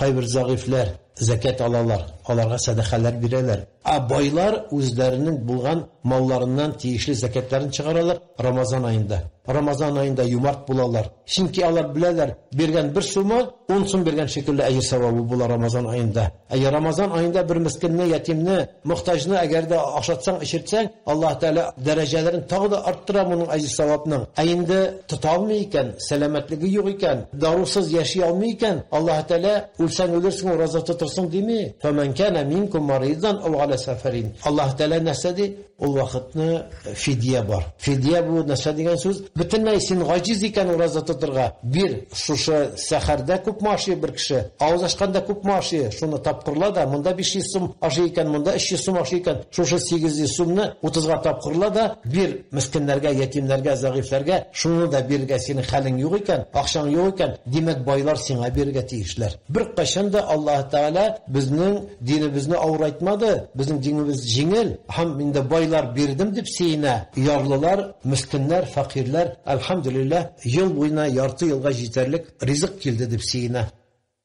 Кайбер зәгыйфләр зәкят алалар, аларга сәдакалар бирәләр. Ә байлар үзләренең булган малларыннан тиешле зәкятларын чыгаралар Рамазан аенда. Рамазан аенда юмарт булалар. Чөнки алар беләләр, биргән бер сумы 10 сум биргән шикелле әҗер савабы була Рамазан аенда. Әгәр Рамазан аенда бер мискинне, ятимне, мохтаҗны әгәр дә ашатсаң, эчертсәң, Аллаһ Тәгалә дәрәҗәләрен тагы да арттыра моның әҗер савапның. Ә инде тота алмый икән, сәламәтлеге юк икән, дарусыз яши алмый икән, Аллаһ Тәгалә үлсәң үлерсең, ураза тотырсың дими. Фәмән кана минкум маридан ау аля сәфәрин. Аллаһ Тәгалә нәрсә ди? Ул вакытны фидия бар. Фидия бу нәрсә дигән сүз? Бөтенләй син гаҗиз икән ураза тотырга. Бир шушы сәхәрдә күпме ашый бер кеше, авыз ачканда күпме ашый, шуны тапкырла да, монда 500 сум ашый икән, монда 300 сум ашый икән, шушы 800 сумны 30га тапкырла да, бир мискиннәргә, ятимнәргә, зәгыйфләргә, шуны да бирергә синең хәлең юк икән, акчаң юк икән, димәк байлар сиңа бирергә тиешләр. Бер кайчан да Аллаһ Тәгалә безнең динебезне авырайтмады, безнең динебез җиңел, һәм инде байлар бирдем дип сөенә, ярлылар, мискиннәр, фәкыйрьләр, әлхәмдүлилләһ, ел буена ярты елга җитәрлек ризык килде дип сөенә.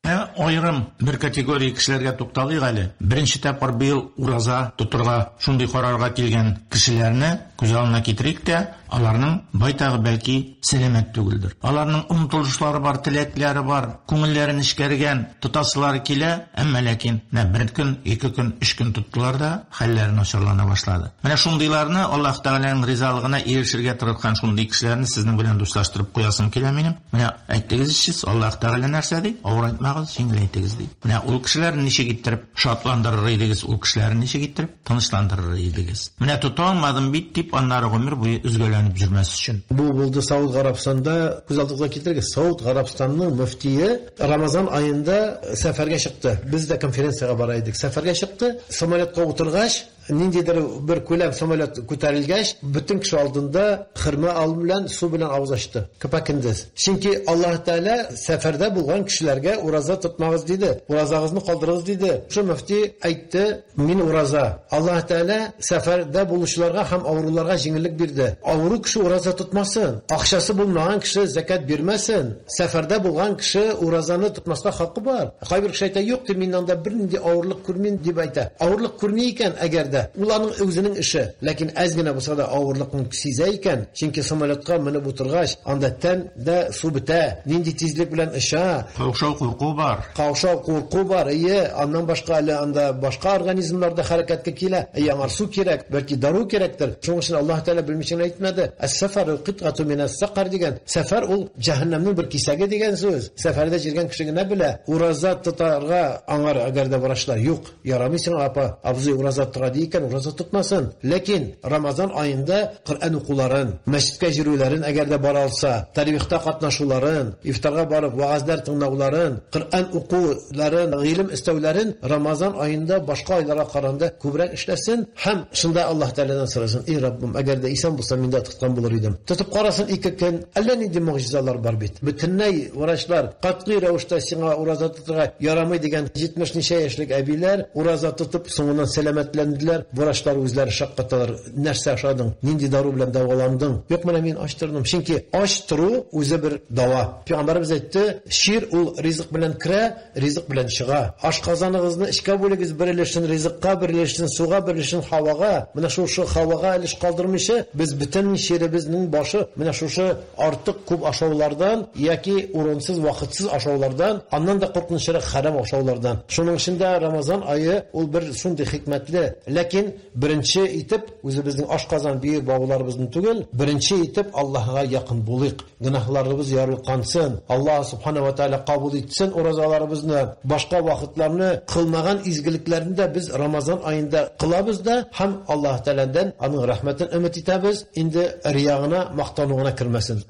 Айрым бер категория кешеләргә тукталыйк әле. Беренче тапкыр быел ураза тотырга шундый карарга килгән кешеләрне күз алдына китерик тә, аларның байтагы бәлки сәламәт түгелдер. Аларның омтылышлары бар, теләкләре бар, күңелләре нечкәргән, тотасылары килә, әмма ләкин менә бер көн, ике көн, өч көн тоттылар да, хәлләре начарлана башлады. Менә шундыйларны Аллаһ Тәгаләнең ризалыгына ирешергә тырышкан шундый кешеләрне сезнең белән дуслаштырып куясым килә минем. Менә әйттегез сез, Аллаһ Тәгалә нәрсә ди? Авырайтмагыз, җиңеләйтегез ди. Менә ул кешеләрне ничек иттереп шатландырыр идегез, ул кешеләрне ничек иттереп тынычландырыр идегез. Менә тота алмадым бит дип аннары гомер буе өзгәләнеп йөрмәс өчен. Бу булды Сауд Гарәбстанда, күз алдыгызга китерегез, Сауд Гарәбстанның мөфтие Рамазан аенда сәфәргә чыкты. Без дә конференциягә бара идек. Сәфәргә чыкты, самолетка утыргач, Ниндидер бер күләм самолет күтәрелгәч, бөтен кеше алдында хөрмә алым белән су белән авыз ачты. Көпә-көндез. Чөнки Аллаһ Тәгалә сәфәрдә булган кешеләргә ураза тотмагыз диде. Уразагызны калдырыгыз диде. Шул мөфти әйтте, мин ураза. Аллаһ Тәгалә сәфәрдә булучыларга һәм авыруларга җиңеллек бирде. Авыру кеше ураза тотмасын. Акчасы булмаган кеше закат бирмәсен. Сәфәрдә булган кеше уразаны тотмаска хакы бар. Кайбер кеше әйтә, юк, мин анда бернинди авырлык күрмим дип әйтә. Авырлык күрми икән, әгәр дә ул аның үзенең эше, ләкин әз генә булса да авырлыкны сизә икән, чөнки самолетка менеп утыргач, анда тәндә су бетә, нинди тизлек белән оча. Каушау, курку бар. Каушау, курку бар, ие, аннан башка әле анда башка организмнар да хәрәкәткә килә. Аңар су кирәк, бәлки дару кирәктер. Шуның өчен Аллаһ Тәгалә белмичә әйтмәде. Әс-сәфәру китгату минас-сакар дигән. Сәфәр ул җәһәннәмнең бер кисәге дигән сүз. Сәфәрдә җиргән кеше генә белә. Ураза тотарга аңар әгәр дә врачлар юк, ярамый сиңа апа, абзый ураза тотарга ди икән, ураза тотмасын. Ләкин Рамазан аенда Коръән укуларын, мәчеткә йөрүләрен әгәр дә бара алса, таравихта катнашуларын, ифтарга барып вагазлар тыңлауларын, Коръән укуларын, гыйлем эстәүләрен Рамазан аенда башка айларга караганда күбрәк эшләсен һәм шунда Аллаһ Тәгаләдән сорасын: "Эй Раббым, әгәр дә исән булсам, мин дә тоткан булыр идем." Тотып карасын ике көн, әллә нинди могҗизалар бар бит. Бөтенләй врачлар катгый рәвештә сиңа ураза тотарга ярамый дигән 70 ничә яшьлек әбиләр ураза тотып соңыннан сәламәтләнделәр. Врачлар үзләре шаккаталар. Нәрсә ашадың? Нинди дару белән дәваландың? Юк, менә мин ач тордым. Чөнки ач тору үзе бер дава. Пәйгамбәребез әйтте, чир ул ризык белән керә, ризык белән чыга. Ашказаныгызны эчкә бүлегез, бер өлешен ризыкка, бер өлешен суга, бер өлешен һавага. Менә шушы һавага өлеш калдырмыйча, без бөтен чиребезнең башы менә шушы артык күп ашаулардан яки урынсыз, вакытсыз ашаулардан, аннан да куркынычрак харам ашаулардан. Шуның өчен дә Рамазан ае ул бер шундый хикмәтле, ләкин беренче итеп үзебезнең ашказан бөер бауларыбызны түгел, беренче итеп Аллаһга якын булыйк. Гөнаһларыбыз ярылкансын. Аллаһ субхана ва тааля кабул итсен уразаларыбызны, башка вакытларны кылмаган изгелекләрне дә без Рамазан аенда кылабыз да һәм Аллаһ Тәгаләдән аның рәхмәтен өмет итәбез. Инде риягына, мактануына кермәсен.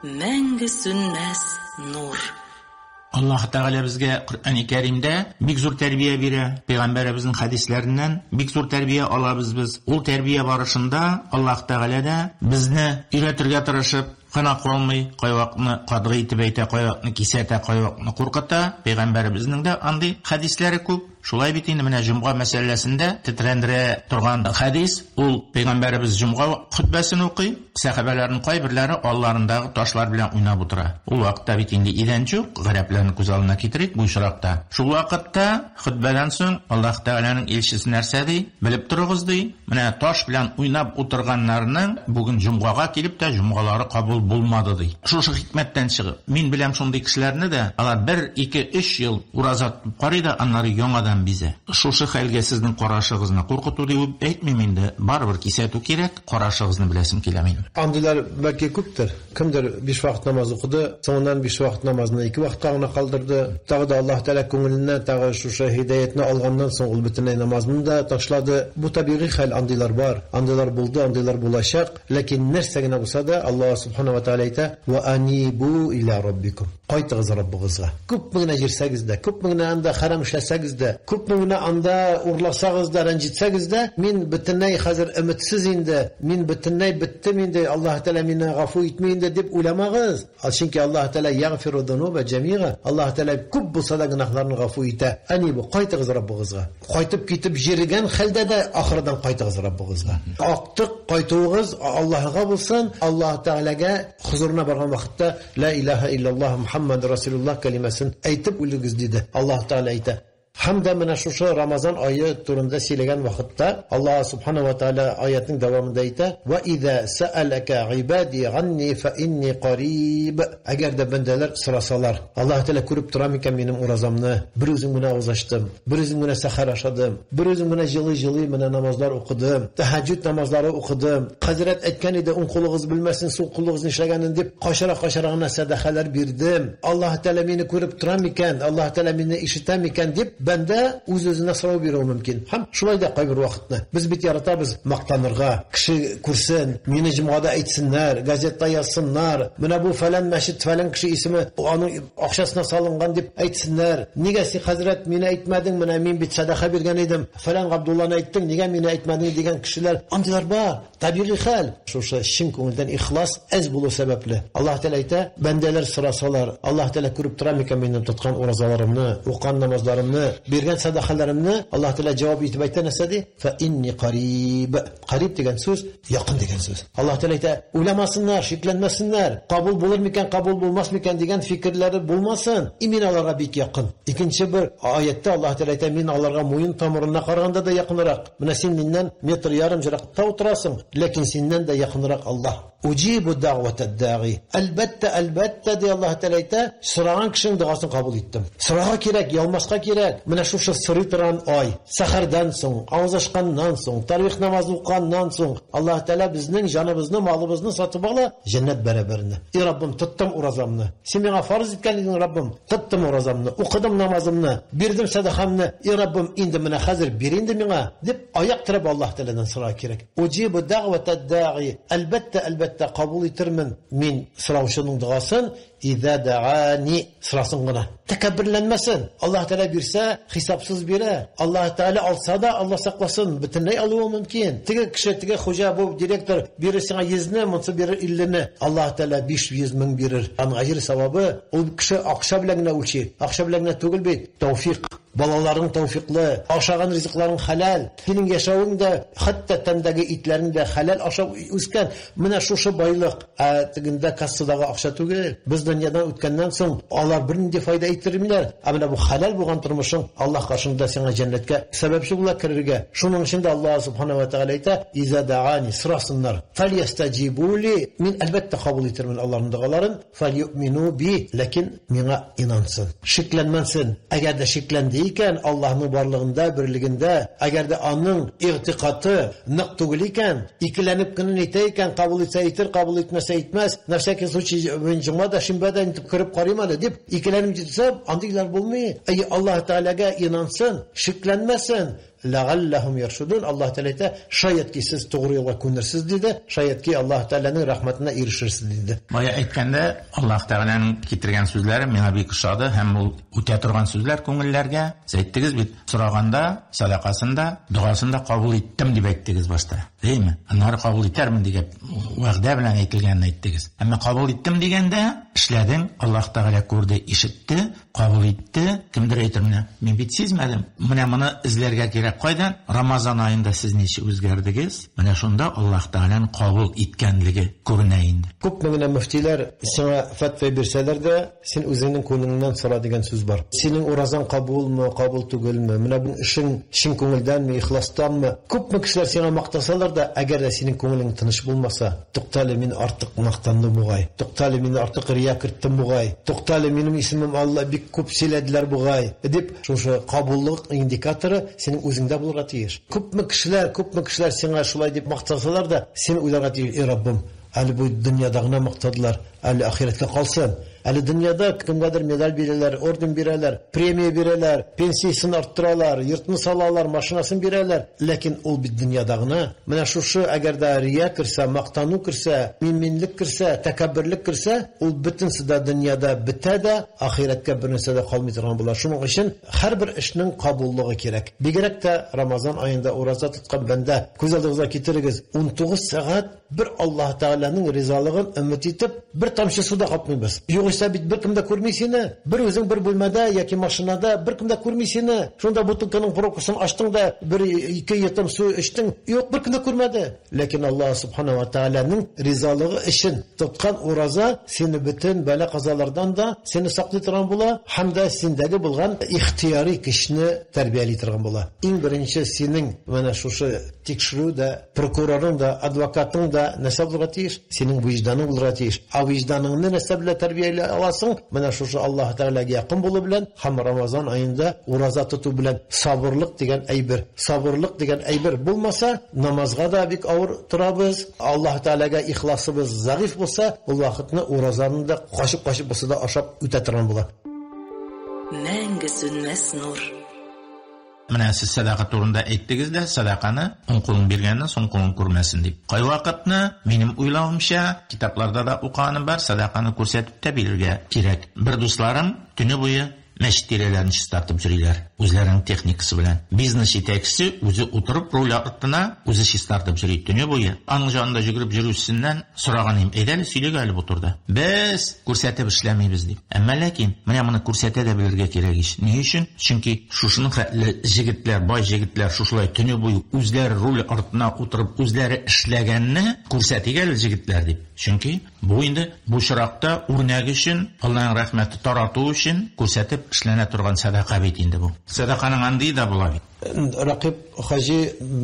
Мәңге сүнмәс нур. Аллаһ Тәгалә безгә Коръәни Кәримдә бик зур тәрбия бирә. Пәйгамбәребезнең хәдисләреннән бик зур тәрбия алабыз без. Ул тәрбия барышында Аллаһ Тәгалә дә безне өйрәтергә тырышып кына калмый, кайвакытны катгый итеп әйтә, кайвакытны кисәтә, кайвакытны куркыта. Пәйгамбәребезнең дә андый хәдисләре күп. Шулай бит инде менә җомга мәсьәләсендә тетрәндерә торган хәдис, ул пәйгамбәребез җомга хөтбәсен укый, сәхабәләрнең кайберләре алларындагы ташлар белән уйнап утыра. Ул вакытта бит инде идән юк, гарәпләрне күз алдына китерик бу очракта. Шул вакытта хөтбәдән соң Аллаһ Тәгаләнең илчесе нәрсә ди? Белеп торыгыз ди. Менә таш белән уйнап утырганнарның бүген җомгага килеп тә җомгалары кабул булмады ди. Шушы хикмәттән чыгып, мин беләм шундый кешеләрне дә, алар 1, 2, 3 ел ураза тотып карый да, аннары яңадан бизә. Шушы хәлгә сезнең карашыгызны куркыту дип әйтмим инде, барыбер кисәтү кирәк, карашыгызны беләсем килә минем. Андыйлар бәлки күптер. Кемдер 5 вакыт намаз укыды, соңыннан 5 вакыт намазны 2 вакытка гына калдырды. Тагы да Аллаһ Тәгалә күңеленә тагы шушы һидаятны алганнан соң ул бөтенләй намазны да ташлады. Бу табигый хәл, андыйлар бар, андыйлар булды, андыйлар булачак. Ләкин нәрсә генә булса да, Аллаһ субхана ва тааля әйтә: "Ва анибу иля раббикум." Кайтыгыз Раббыгызга. Күпме генә җирсәгез дә, күпме генә анда харам эшләсәгез дә, күпме генә анда урласагыз да, рәнҗетсәгез дә, мин бөтенләй хәзер өметсез инде, мин бөтенләй беттем инде, Аллаһ Тәгалә мине гафу итми инде дип уйламагыз. Чөнки Аллаһ Тәгалә ягфиру дунуба җәмига. Аллаһ Тәгалә күп булса да гөнаһларны гафу итә. Анибу, кайтыгыз Раббыгызга. Кайтып китеп җиргән хәлдә дә ахырдан кайтыгыз Раббыгызга. Актык кайтуыгыз Аллаһга булсын. Аллаһ Тәгаләгә хузурына барган вакытта ла илаһа иллаллаһ Мухаммад Расулуллаһ кәлимәсен әйтеп үлегез диде. Аллаһ Тәгалә әйтә. Һәм дә менә шушы Рамазан ае турында сөйләгән вакытта Аллаһ субхана ва тааля аятның дәвамында әйтә: "Ва иза саалака гыйбади ганни фа инни кариб." Әгәр дә бәндәләр сорасалар, Аллаһ Тәгалә күреп тора микән минем уразамны? Бер үзем генә авыз ачтым, бер үзем генә сәхәр ашадым, бер үзем генә җылый-җылый менә намазлар укыдым, тәһәҗҗүд намазлары укыдым. Хәзрәт әйткән иде, уң кулыгыз белмәсен, сул кулыгыз нишләгәнен дип, качыра-качыра гына сәдакалар бирдем. Аллаһ Тәгалә мине күреп тора микән? Аллаһ Тәгалә мине ишетә микән дип, Бәндә үз-үзенә сорау бирүе мөмкин. Һәм шулай да кайбер вакытны без бит яратабыз мактанырга, кеше күрсен, мине җомгада әйтсеннәр, газетта язсыннар, менә бу фәлән мәчет, фәлән кеше исеме аның акчасына салынган дип әйтсеннәр. Нигә син, хәзрәт, мине әйтмәдең, менә мин бит сәдака биргән идем, фәлән Габдулланы әйттең, нигә мине әйтмәдең дигән кешеләр, андыйлар бар. Табигый хәл. Шушы чын күңелдән ихлас әз булу сәбәпле. Аллаһ Тәгалә әйтә, бәндәләр сорасалар, Аллаһ Тәгалә күреп тора микән минем тоткан уразаларымны, укыган намазларымны, биргән сәдакаларымны? Аллаһ Тәгалә җавап итеп әйтә, нәрсә ди? Фа инни кариб. Кариб дигән сүз якын дигән сүз. Аллаһ Тәгалә әйтә, уйламасыннар, шикләнмәсеннәр, кабул булыр микән, кабул булмас микән дигән фикерләре булмасын. И мин аларга бик якын. Икенче бер аятта Аллаһ Тәгалә әйтә, мин аларга муен тамырына караганда да якынрак. Менә син миннән метр ярым еракта утырасың, ләкин синнән дә якынрак Аллаһ. Уҗибу дәгъватад дагый. Әлбәттә, әлбәттә, ди Аллаһ Тәгалә әйтә, сораган кешенең догасын кабул иттем. Сорарга кирәк, ялмаска кирәк. Менә шушы сорый торган ай, сәхәрдән соң, авыз ачканнан соң, тарвих намазы укыганнан соң, Аллаһ Тәгалә безнең җаныбызны, малыбызны сатып ала, җәннәт бәрабәренә. И Раббым, тоттым уразамны. Син миңа фарыз иткән идең, Раббым, тоттым уразамны, укыдым намазымны, бирдем сәдакамны. И Раббым, инде менә хәзер бир инде миңа, дип аяк терәп Аллаһ Тәгаләдән сорарга кирәк. Уҗибу дәгъватад дагый. Әлбәттә, әлбәттә, кабул итермен мин сораучының догасын, иза даани, сорасын гына. Тәкәбберләнмәсен. Аллаһ Тәгалә бирсә, хисапсыз бирә. Аллаһ Тәгалә алса да, Аллаһ сакласын, бөтенләй алуы мөмкин. Теге кеше, теге хуҗа, бу директор бирер сиңа 100-не, монысы бирер 50-не. Аллаһ Тәгалә 500 мең бирер. Аның әҗер савабы, ул кеше акча белән генә үлчи. Акча белән генә түгел бит, тәүфик. Балаларың тәүфиклы, ашаган ризыкларың хәләл, синең яшәвең дә, хәтта тәндәге итләрең дә хәләл ашап үскән. Менә шушы байлык, ә тегендә кассадагы акча түгел. Без дөньядан үткәннән соң алар бернинди файда иттермиләр. Ә менә бу хәләл булган тормышың Аллаһ каршында сиңа җәннәткә сәбәпче була керергә. Шуның өчен дә Аллаһ субхана ва тәгалә әйтә, иза даани, сорасыннар. Фальястаҗибу ли, мин әлбәттә кабул итермен аларның догаларын. Фальюмину би, ләкин миңа инансын. Шикләнмәсен. Әгәр дә шикләнде икән Аллаһның барлыгында, берлегендә, әгәр дә аның игътикаты нык түгел икән, икеләнеп кенә әйтә икән, кабул итсә итер, кабул итмәсә итмәс, на всякий случай мин җомга да, шимбә дә интеп кереп карыйм әле дип икеләнеп җитсә, андыйлар булмый. Әй, Аллаһ Тәгаләгә инансын, шикләнмәсен. Ләгалләһум яршудун. Аллаһ Тәгалә әйтә, шаять ки сез тугры юлга күнерсез диде, шаять ки Аллаһ Тәгаләнең рәхмәтенә ирешерсез диде. Бая әйткәндә Аллаһ Тәгаләнең китергән сүзләре миңа бик ошады һәм ул үтә торган сүзләр күңелләргә. Сез әйттегез бит, сораганда сәдакасын да, догасын да кабул иттем дип әйттегез башта. Әйеме? Аннары кабул итәрмен дигән вәгъдә белән әйтелгәнен әйттегез. Әмма кабул иттем дигәндә, эшләдең, Аллаһ Тәгалә күрде, ишетте, кабул итте. Кемдер әйтер, менә мин бит сизмәдем. Менә моны эзләргә кирәк. Кайдан? Рамазан аенда сез ничек үзгәрдегез? Менә шунда Аллаһ Тәгаләнең кабул иткәнлеге күренә инде. Күпме генә мөфтиләр сиңа фәтва бирсәләр дә, син үзеңнең күңелеңнән сора дигән сүз бар. Синең уразаң кабулмы, кабул түгелме? Менә бу эшең чын күңелдәнме, ихластанмы? Күпме кешеләр сиңа мактасалар да, әгәр дә синең күңелең тыныч булмаса, туктале, мин артык мактандым бугай. Туктале, мин артык рия керттем бугай. Туктале, минем исемем Алла бик күп сөйләделәр бугай. Дип, шушы кабуллык индикаторы синең үзеңдә булырга тиеш. Күпме кешеләр, күпме кешеләр сиңа шулай дип мактасалар да, син уйларга тиеш, эй Раббым, әле бу дөньяда гына мактадылар, әле ахирәткә калсын. Әле дөньяда кемгәдер медаль бирәләр, орден бирәләр, премия бирәләр, пенсиясен арттыралар, йортны салалар, машинасын бирәләр. Ләкин ул бит дөньяда гына. Менә шушы, әгәр дә рия керсә, мактану керсә, минминлек керсә, тәкәбберлек керсә, ул бөтенесе дә дөньяда бетә дә, ахирәткә бер нәрсә дә калмый торган була. Шуның өчен һәрбер эшнең кабуллыгы кирәк. Бигрәк тә Рамазан аенда ураза тоткан бәндә, күз алдыгызга китерегез, 19 сәгать бер Аллаһ Тәгаләнең ризалыгын өмет итеп, бер тамчы су да капмыйбыз. Югыйсә бит беркем дә күрми сине. Бер үзең бер бүлмәдә яки машинада беркем дә күрми сине. Шунда бутылканың пробкасын ачтың да бер ике йотым су эчтең. Юк, беркем дә күрмәде. Ләкин Аллаһ Субхана ва Тәгаләнең ризалыгы өчен тоткан ураза сине бөтен бәла-казалардан да сине саклый торган була һәм дә синдәге булган ихтияри көчне тәрбияли торган була. Иң беренче синең менә шушы тикшерү дә, прокурорың да, адвокатың да нәрсә булырга тиеш? Синең вөҗданың булырга тиеш. Ә вөҗданыңны нәрсә белән тәрбияли аласың? Менә шушы Аллаһ Тәгаләгә якын булу белән һәм Рамазан аенда ураза тоту белән. Сабырлык дигән әйбер. Сабырлык дигән әйбер булмаса, намазга да бик авыр торабыз. Аллаһ Тәгаләгә ихласыбыз зәгыйфь булса, ул вакытны уразаны да качып-качып булса да ашап үтә торган була. Мәңге сүнмәс нур. Менә сез садака турында әйттегез дә, садаканы уң кулың биргәнне сул кулың күрмәсен дип. Кайвакытны, минем уйлавымча, китапларда да укыганым бар, садаканы күрсәтеп тә бирергә кирәк. Бер дусларым төне буе мәчет тирәләрен чистартып йөриләр, үзләренең техникасы белән. Бизнес җитәкчесе үзе утырып руль артына үзе чистартып йөри төне буе. Аның янында йөгереп йөрүчесеннән сораган идем, әйдә әле сөйлик әле бу турыда. Без күрсәтеп эшләмибез дип. Әмма ләкин менә моны күрсәтә дә белергә кирәк ич. Ни өчен? Чөнки шушының хәтле җегетләр, бай җегетләр шушылай төне буе үзләре руль артына утырып үзләре эшләгәнне күрсәтик әле җегетләр дип. Чөнки бу инде бу чиракта үрнәк өчен, Аллаһның рәхмәте тарату өчен күрсәтеп эшләнә торган садака бит инде бу. Садаканың андый да була бит. Рәкыйп хаҗи,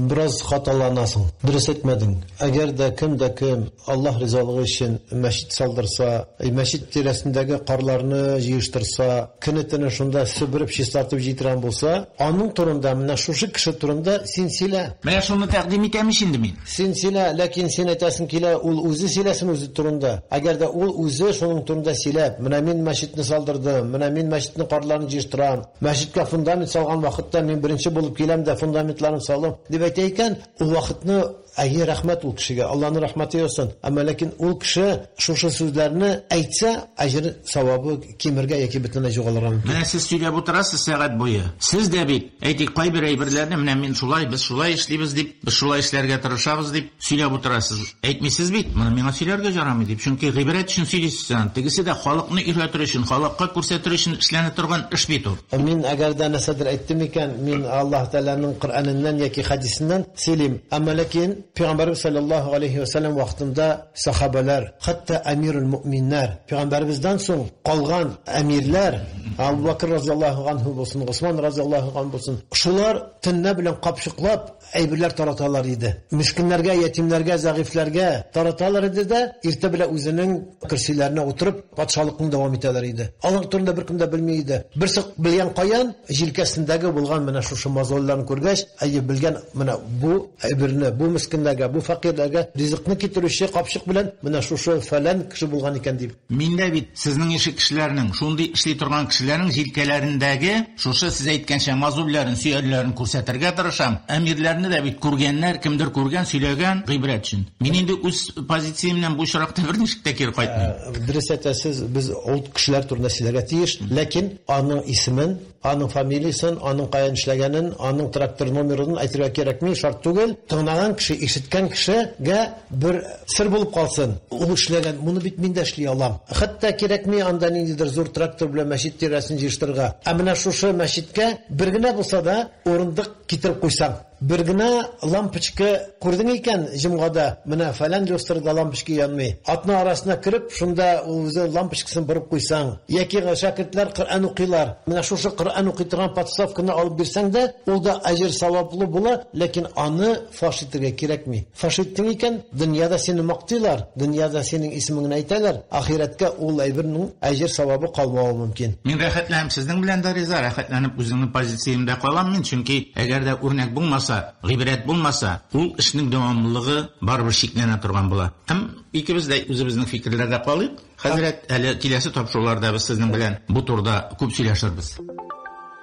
бераз хаталанасың. Дөрес әйтмәдең. Әгәр дә кем дә кем Аллаһ ризалыгы өчен мәчет салдырса, мәчет тирәсендәге карларны җыештырса, көне-төне шунда себереп чистартып җиткерән булса, аның турында, менә шушы кеше турында син сөйлә. Менә шуны тәкъдим итәм инде мин. Син сөйлә, ләкин син әйтәсең килә, ул үзе сөйләсен үзе турында. Әгәр дә ул үзе шуның турында сөйләп, менә мин мәчетне салдырдым, менә мин мәчетнең карларын җыештырам, мәчеткә фундамент салган вакытта мин беренче булып киләм дә фундаментларын салам дип әйтә икән, ул вакытны әйе, рәхмәт ул кешегә, Аллаһның рәхмәте яусын. Әмма ләкин ул кеше шушы сүзләрне әйтсә, әҗер савабы кимергә яки бөтенләй югалырга мөмкин. Менә сез сөйләп утырасыз сәгать буе. Сез дә бит, әйтик, кайбер әйберләрне менә мин шулай, без шулай эшлибез дип, без шулай эшләргә тырышабыз дип сөйләп утырасыз. Әйтмисез бит, моны миңа сөйләргә ярамый дип. Чөнки гыйбрәт өчен сөйлисез. Тегесе дә халыкны өйрәтер өчен, халыкка күрсәтер өчен эшләнә торган эш бит ул. Мин әгәр дә нәрсәдер әйттем икән, мин Аллаһ Тәгаләнең Коръәненнән яки хәдисеннән сөйлим. Әмма ләкин Пәйгамбәрбез саллаллаһу алейхи ва саллям вакытында сахабалар, хәтта әмирул мөминнәр, пәйгамбәребездән соң калган әмирләр, Абу Бакр разияллаһу анһу булсын, Госман разияллаһу анһу булсын, шулар төнлә белән капчыклап әйберләр тараталар иде. Мискиннәргә, ятимнәргә, зәгыйфьләргә тараталар иде дә, иртә белән үзенең кирсиләренә утырып патшалыкны дәвам итәләр иде. Алар турында беркем дә белми иде. Берсе белгән каян җилкәсендәге булган менә шушы мозольләрне күргәч, әйе белгән, менә бу әйберне, бу мискиннәргә, бу фәкыйрьләргә ризыкны китерүче капчык белән менә шушы фәлән кеше булган икән дип. Мин дә бит сезнең ише кешеләрнең, шундый эшли торган кешеләрнең җилкәләрендәге шушы сез әйткәнчә мозольләрен, сөялләрен күрсәтергә тырышам. Әмирләрне дә бит күргәннәр, кемдер күргән, сөйләгән гыйбрәт өчен. Мин инде үз позициямнән бу очракта берничек тә кире кайтмыйм. Дөрес әйтәсез, без ул кешеләр турында сөйләргә тиеш, ләкин аның исемен, аның фамилиясен, аның каян эшләгәнен, аның трактор номерын әйтергә кирәкми, шарт түгел. Тыңлаган кеше, ишеткән кешегә бер сер булып калсын. Ул эшләгән, моны бит мин дә эшли алам. Хәтта кирәкми анда ниндидер зур трактор белән мәчет тирәсен җыештырырга. Ә менә шушы мәчеткә бер генә булса да урындык китереп куйсаң, бер генә лампочка күрдең икән җомгада, менә фәлән люстрада лампочка янмый. Атна арасына кереп, шунда үзе лампочкасын борып куйсаң, яки шәкертләр Коръән укыйлар. Менә шушы Коръән укый торган подставканы алып бирсәң дә, ул да әҗер саваплы була, ләкин аны фаш итәргә кирәкми. Фаш иттең икән, дөньяда сине мактыйлар, дөньяда синең исемеңне әйтәләр, ахирәткә ул әйбернең әҗер савабы калмавы мөмкин. Мин рәхәтләнеп сезнең белән дә риза, рәхәтләнеп үземнең позициямдә калам мин, чөнки әгәр дә үрнәк булмаса, гыйбрәт булмаса, ул эшнең дәвамлылыгы барыбер шикләнә торган була. Һәм икебез дә үзебезнең фикерләрдә калыйк. Хәзрәт, әле киләсе тапшыруларда без сезнең белән бу турыда күп сөйләшербез.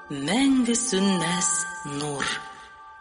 Мәңге сүнмәс нур.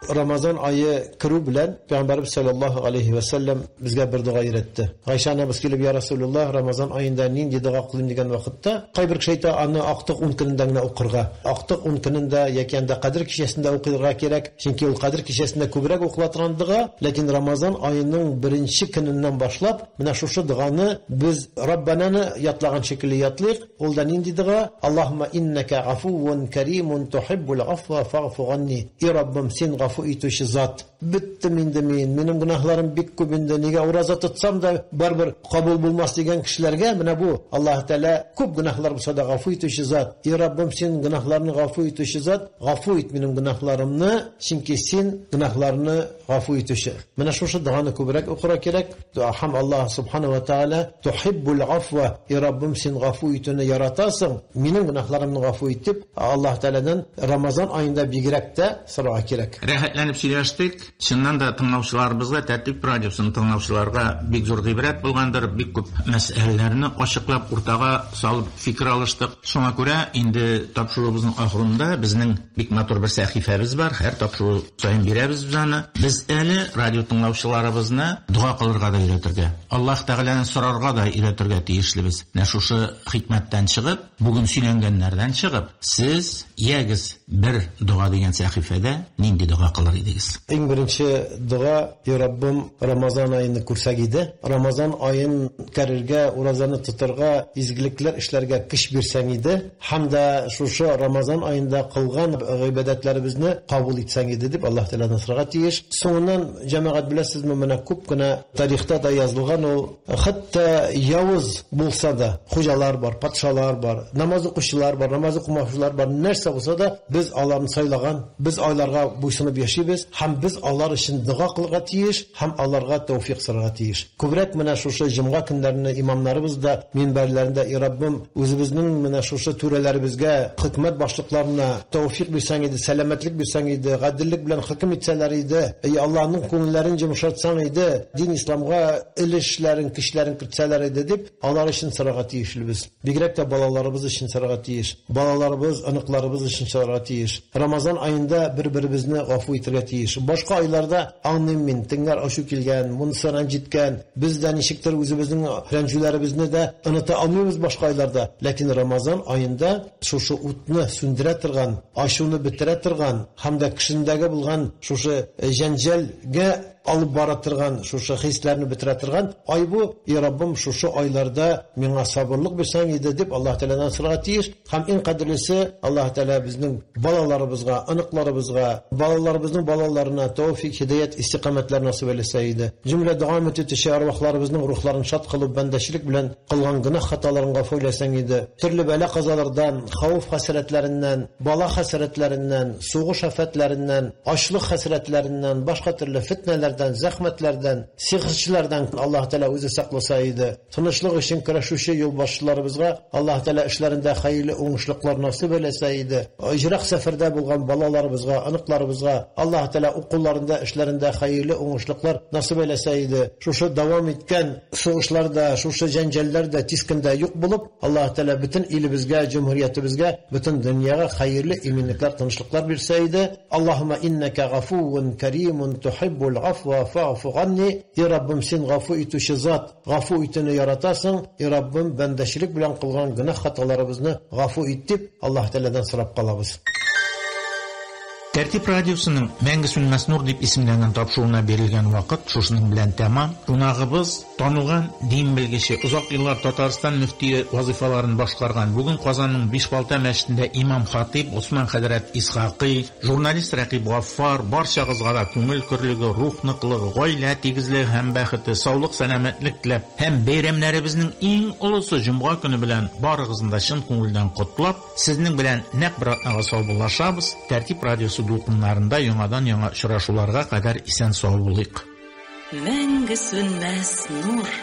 Рамазан айы керү белән Пәйгамбәрбез саллаллаһу алейхи ва саллям безгә бер дога өйрәтте. Гайшә анабыз килеп, я Расулуллаһ, Рамазан аенда нинди дога кылыйм дигән вакытта, кайбер кеше әйтә, аны актык 10 көнендә генә укырга. Актык 10 көнендә яки анда Кадер кичәсендә укырга кирәк, чөнки ул Кадер кичәсендә күбрәк укыла торган дога, ләкин Рамазан аеның беренче көненнән башлап, менә шушы доганы без Раббананы ятлаган шикелле ятлыйк. Ул да нинди дога? Аллаһумма иннака гафуввун каримун тухиббул гафва фагфу ганни. И Раббым, син гафу итүче зат. Биттем инде мин, минем гөнаһларым бик күп инде, нигә ураза тотсам да барыбер кабул булмас дигән кешеләргә менә бу Аллаһ Тәгалә күп гөнаһлар булса да гафу итүче зат. И Раббым, син гөнаһларны гафу итүче зат, гафу ит минем гөнаһларымны, чөнки син гөнаһларны гафу итүче. Менә шушы доганы күбрәк укырга кирәк. Һәм Аллаһ субхана ва тааля тухиббул гафва, и Раббым, син гафу итүне яратасың, минем гөнаһларымны гафу итеп, Аллаһ Тәгаләдән Рамазан аенда бигрәк тә сорарга кирәк. Рәхәтләнеп сөйләштек. Чыннан да тыңлаучыларыбызга, Тәртип радиосын тыңлаучыларга бик зур гыйбрәт булгандыр, бик күп мәсьәләләрне ачыклап, уртага салып фикер алыштык. Шуңа күрә инде тапшыруыбызның ахырында безнең бик матур бер сәхифәбез бар. Һәр тапшыру саен бирәбез без аны. Без әле радио тыңлаучыларыбызны дога кылырга да өйрәтергә, Аллаһ Тәгаләдән сорарга да өйрәтергә тиешлебез. Менә шушы хикмәттән чыгып, бүген сөйләнгәннәрдән чыгып, сез ягез бер дога дигән сәхифәдә нинди дога кылыр идегез? Иң беренче дога, Я Раббым, Рамазан аены күрсәк иде. Рамазан аен үткәрергә, уразаны тотарга, изгелекләр эшләргә көч бирсәң иде. Һәм дә шушы Рамазан аенда кылган гыйбадәтләребезне кабул итсәң иде дип Аллаһ Тәгаләдән сорарга тиеш. Соңыннан, җәмәгать, беләсезме, менә күп кенә тарихта да язылган ул, хәтта явыз булса да, хуҗалар бар, патшалар бар, намаз укучылар бар, намаз укымаучылар бар, нәрсә булса да, без аларны сайлаган, без аларга буйсынып яшибез һәм без алар өчен дога кылырга тиеш һәм аларга тәүфик сорарга тиеш. Күбрәк менә шушы җомга көннәрне имамнарыбыз да минбәрләрендә, И Раббым, үзебезнең менә шушы түрәләребезгә, хөкүмәт башлыкларына тәүфик бирсәң иде, сәламәтлек бирсәң иде, гаделлек белән хөкем итсәләр иде, и Аллаһның күңелләрен йомшартсаң иде, дин исламга өлешләрен, көчләрен кертсәләр иде дип, алар өчен сорарга тиешлебез. Бигрәк тә балаларыбыз өчен сорарга тиеш. Балаларыбыз, оныкларыбыз өчен сорарга тиеш. Рамазан аенда бер-беребезне гафу итәргә тиеш. Башка айларда аңлыйм мин, теңнәр ачу килгән, монысы рәнҗеткән, без дә ничектер үзебезнең рәнҗүләребезне дә оныта алмыйбыз башка айларда. Ләкин Рамазан аенда шушы утны сүндерә торган, ачуны бетерә торган һәм дә кешендәге булган шушы җәнҗалгә алып бара торган шушы хисләрне бетерә торган ай бу. И Раббым, шушы айларда миңа сабырлык бирсәң иде дип Аллаһ Тәгаләдән сорарга тиеш. Һәм иң кадерлесе, Аллаһ Тәгалә безнең балаларыбызга, оныкларыбызга, балаларыбызның балаларына тәүфик, һидаят, истикамәтләр насыйп әйләсә иде. Җөмлә дәвам итүче әрвахларыбызның рухларын шат кылып, бәндәчелек белән кылган гөнаһ хаталарын гафу әйләсәң иде. Төрле бәла-казалардан, хәвеф хәсрәтләреннән, бала хәсрәтләреннән, сугыш афәтләреннән, ачлык хәсрәтләреннән, башка төрле фетнәләрдән, зәхмәтләрдән, сихерчеләрдән Аллаһ Тәгалә үзе сакласа иде. Тынычлык өчен көрәшүче юлбашчыларыбызга Аллаһ Тәгалә эшләрендә хәерле уңышлыклар насыйп әйләсә иде. Җырак сәфәрдә булган балаларыбызга, оныкларыбызга Аллаһ Тәгалә укуларында, эшләрендә хәерле уңышлыклар насыйп әйләсә иде. Шушы дәвам иткән сугышлар да, шушы җәнҗалләр дә тиз көндә юк булып, Аллаһ Тәгалә бөтен илебезгә, җөмһүриятебезгә, бөтен дөньяга хәерле иминлекләр, тынычлыклар бирсә иде. Аллаһумма иннәкә гафуввун кәримун тухиббул гафва фа'фу ганни. И Раббым, син гафу итүче зат, гафу итүне яратасың. И Раббым, бәндәчелек белән кылган гөнаһ хаталарыбызны гафу ит дип Аллаһ Тәгаләдән сорап калабыз. Тәртип радиосының Мәңге сүнмәс нур дип исемләнгән тапшыруына бирелгән вакыт шушының белән тәмам. Кунагыбыз танылган дин белгече, озак еллар Татарстан мөфтие вазыйфаларын башкарган, бүген Казанның Бишбалта мәчетендә имам-хатыйб Госман хәзрәт Исхакый, журналист Рәкыйп Гаффар, барчагызга да күңел көрлеге, рух ныклыгы, гаилә тигезлеге һәм бәхете, саулык-сәламәтлек теләп һәм бәйрәмнәребезнең иң олысы җомга көне белән барыгызны да чын күңелдән котлап, сезнең белән нәкъ бер атнага саубуллашабыз. Тәртип радиосы дулкыннарында яңадан-яңа очрашуларга кадәр исән-сау булыйк. Мәңге сүнмәс нур.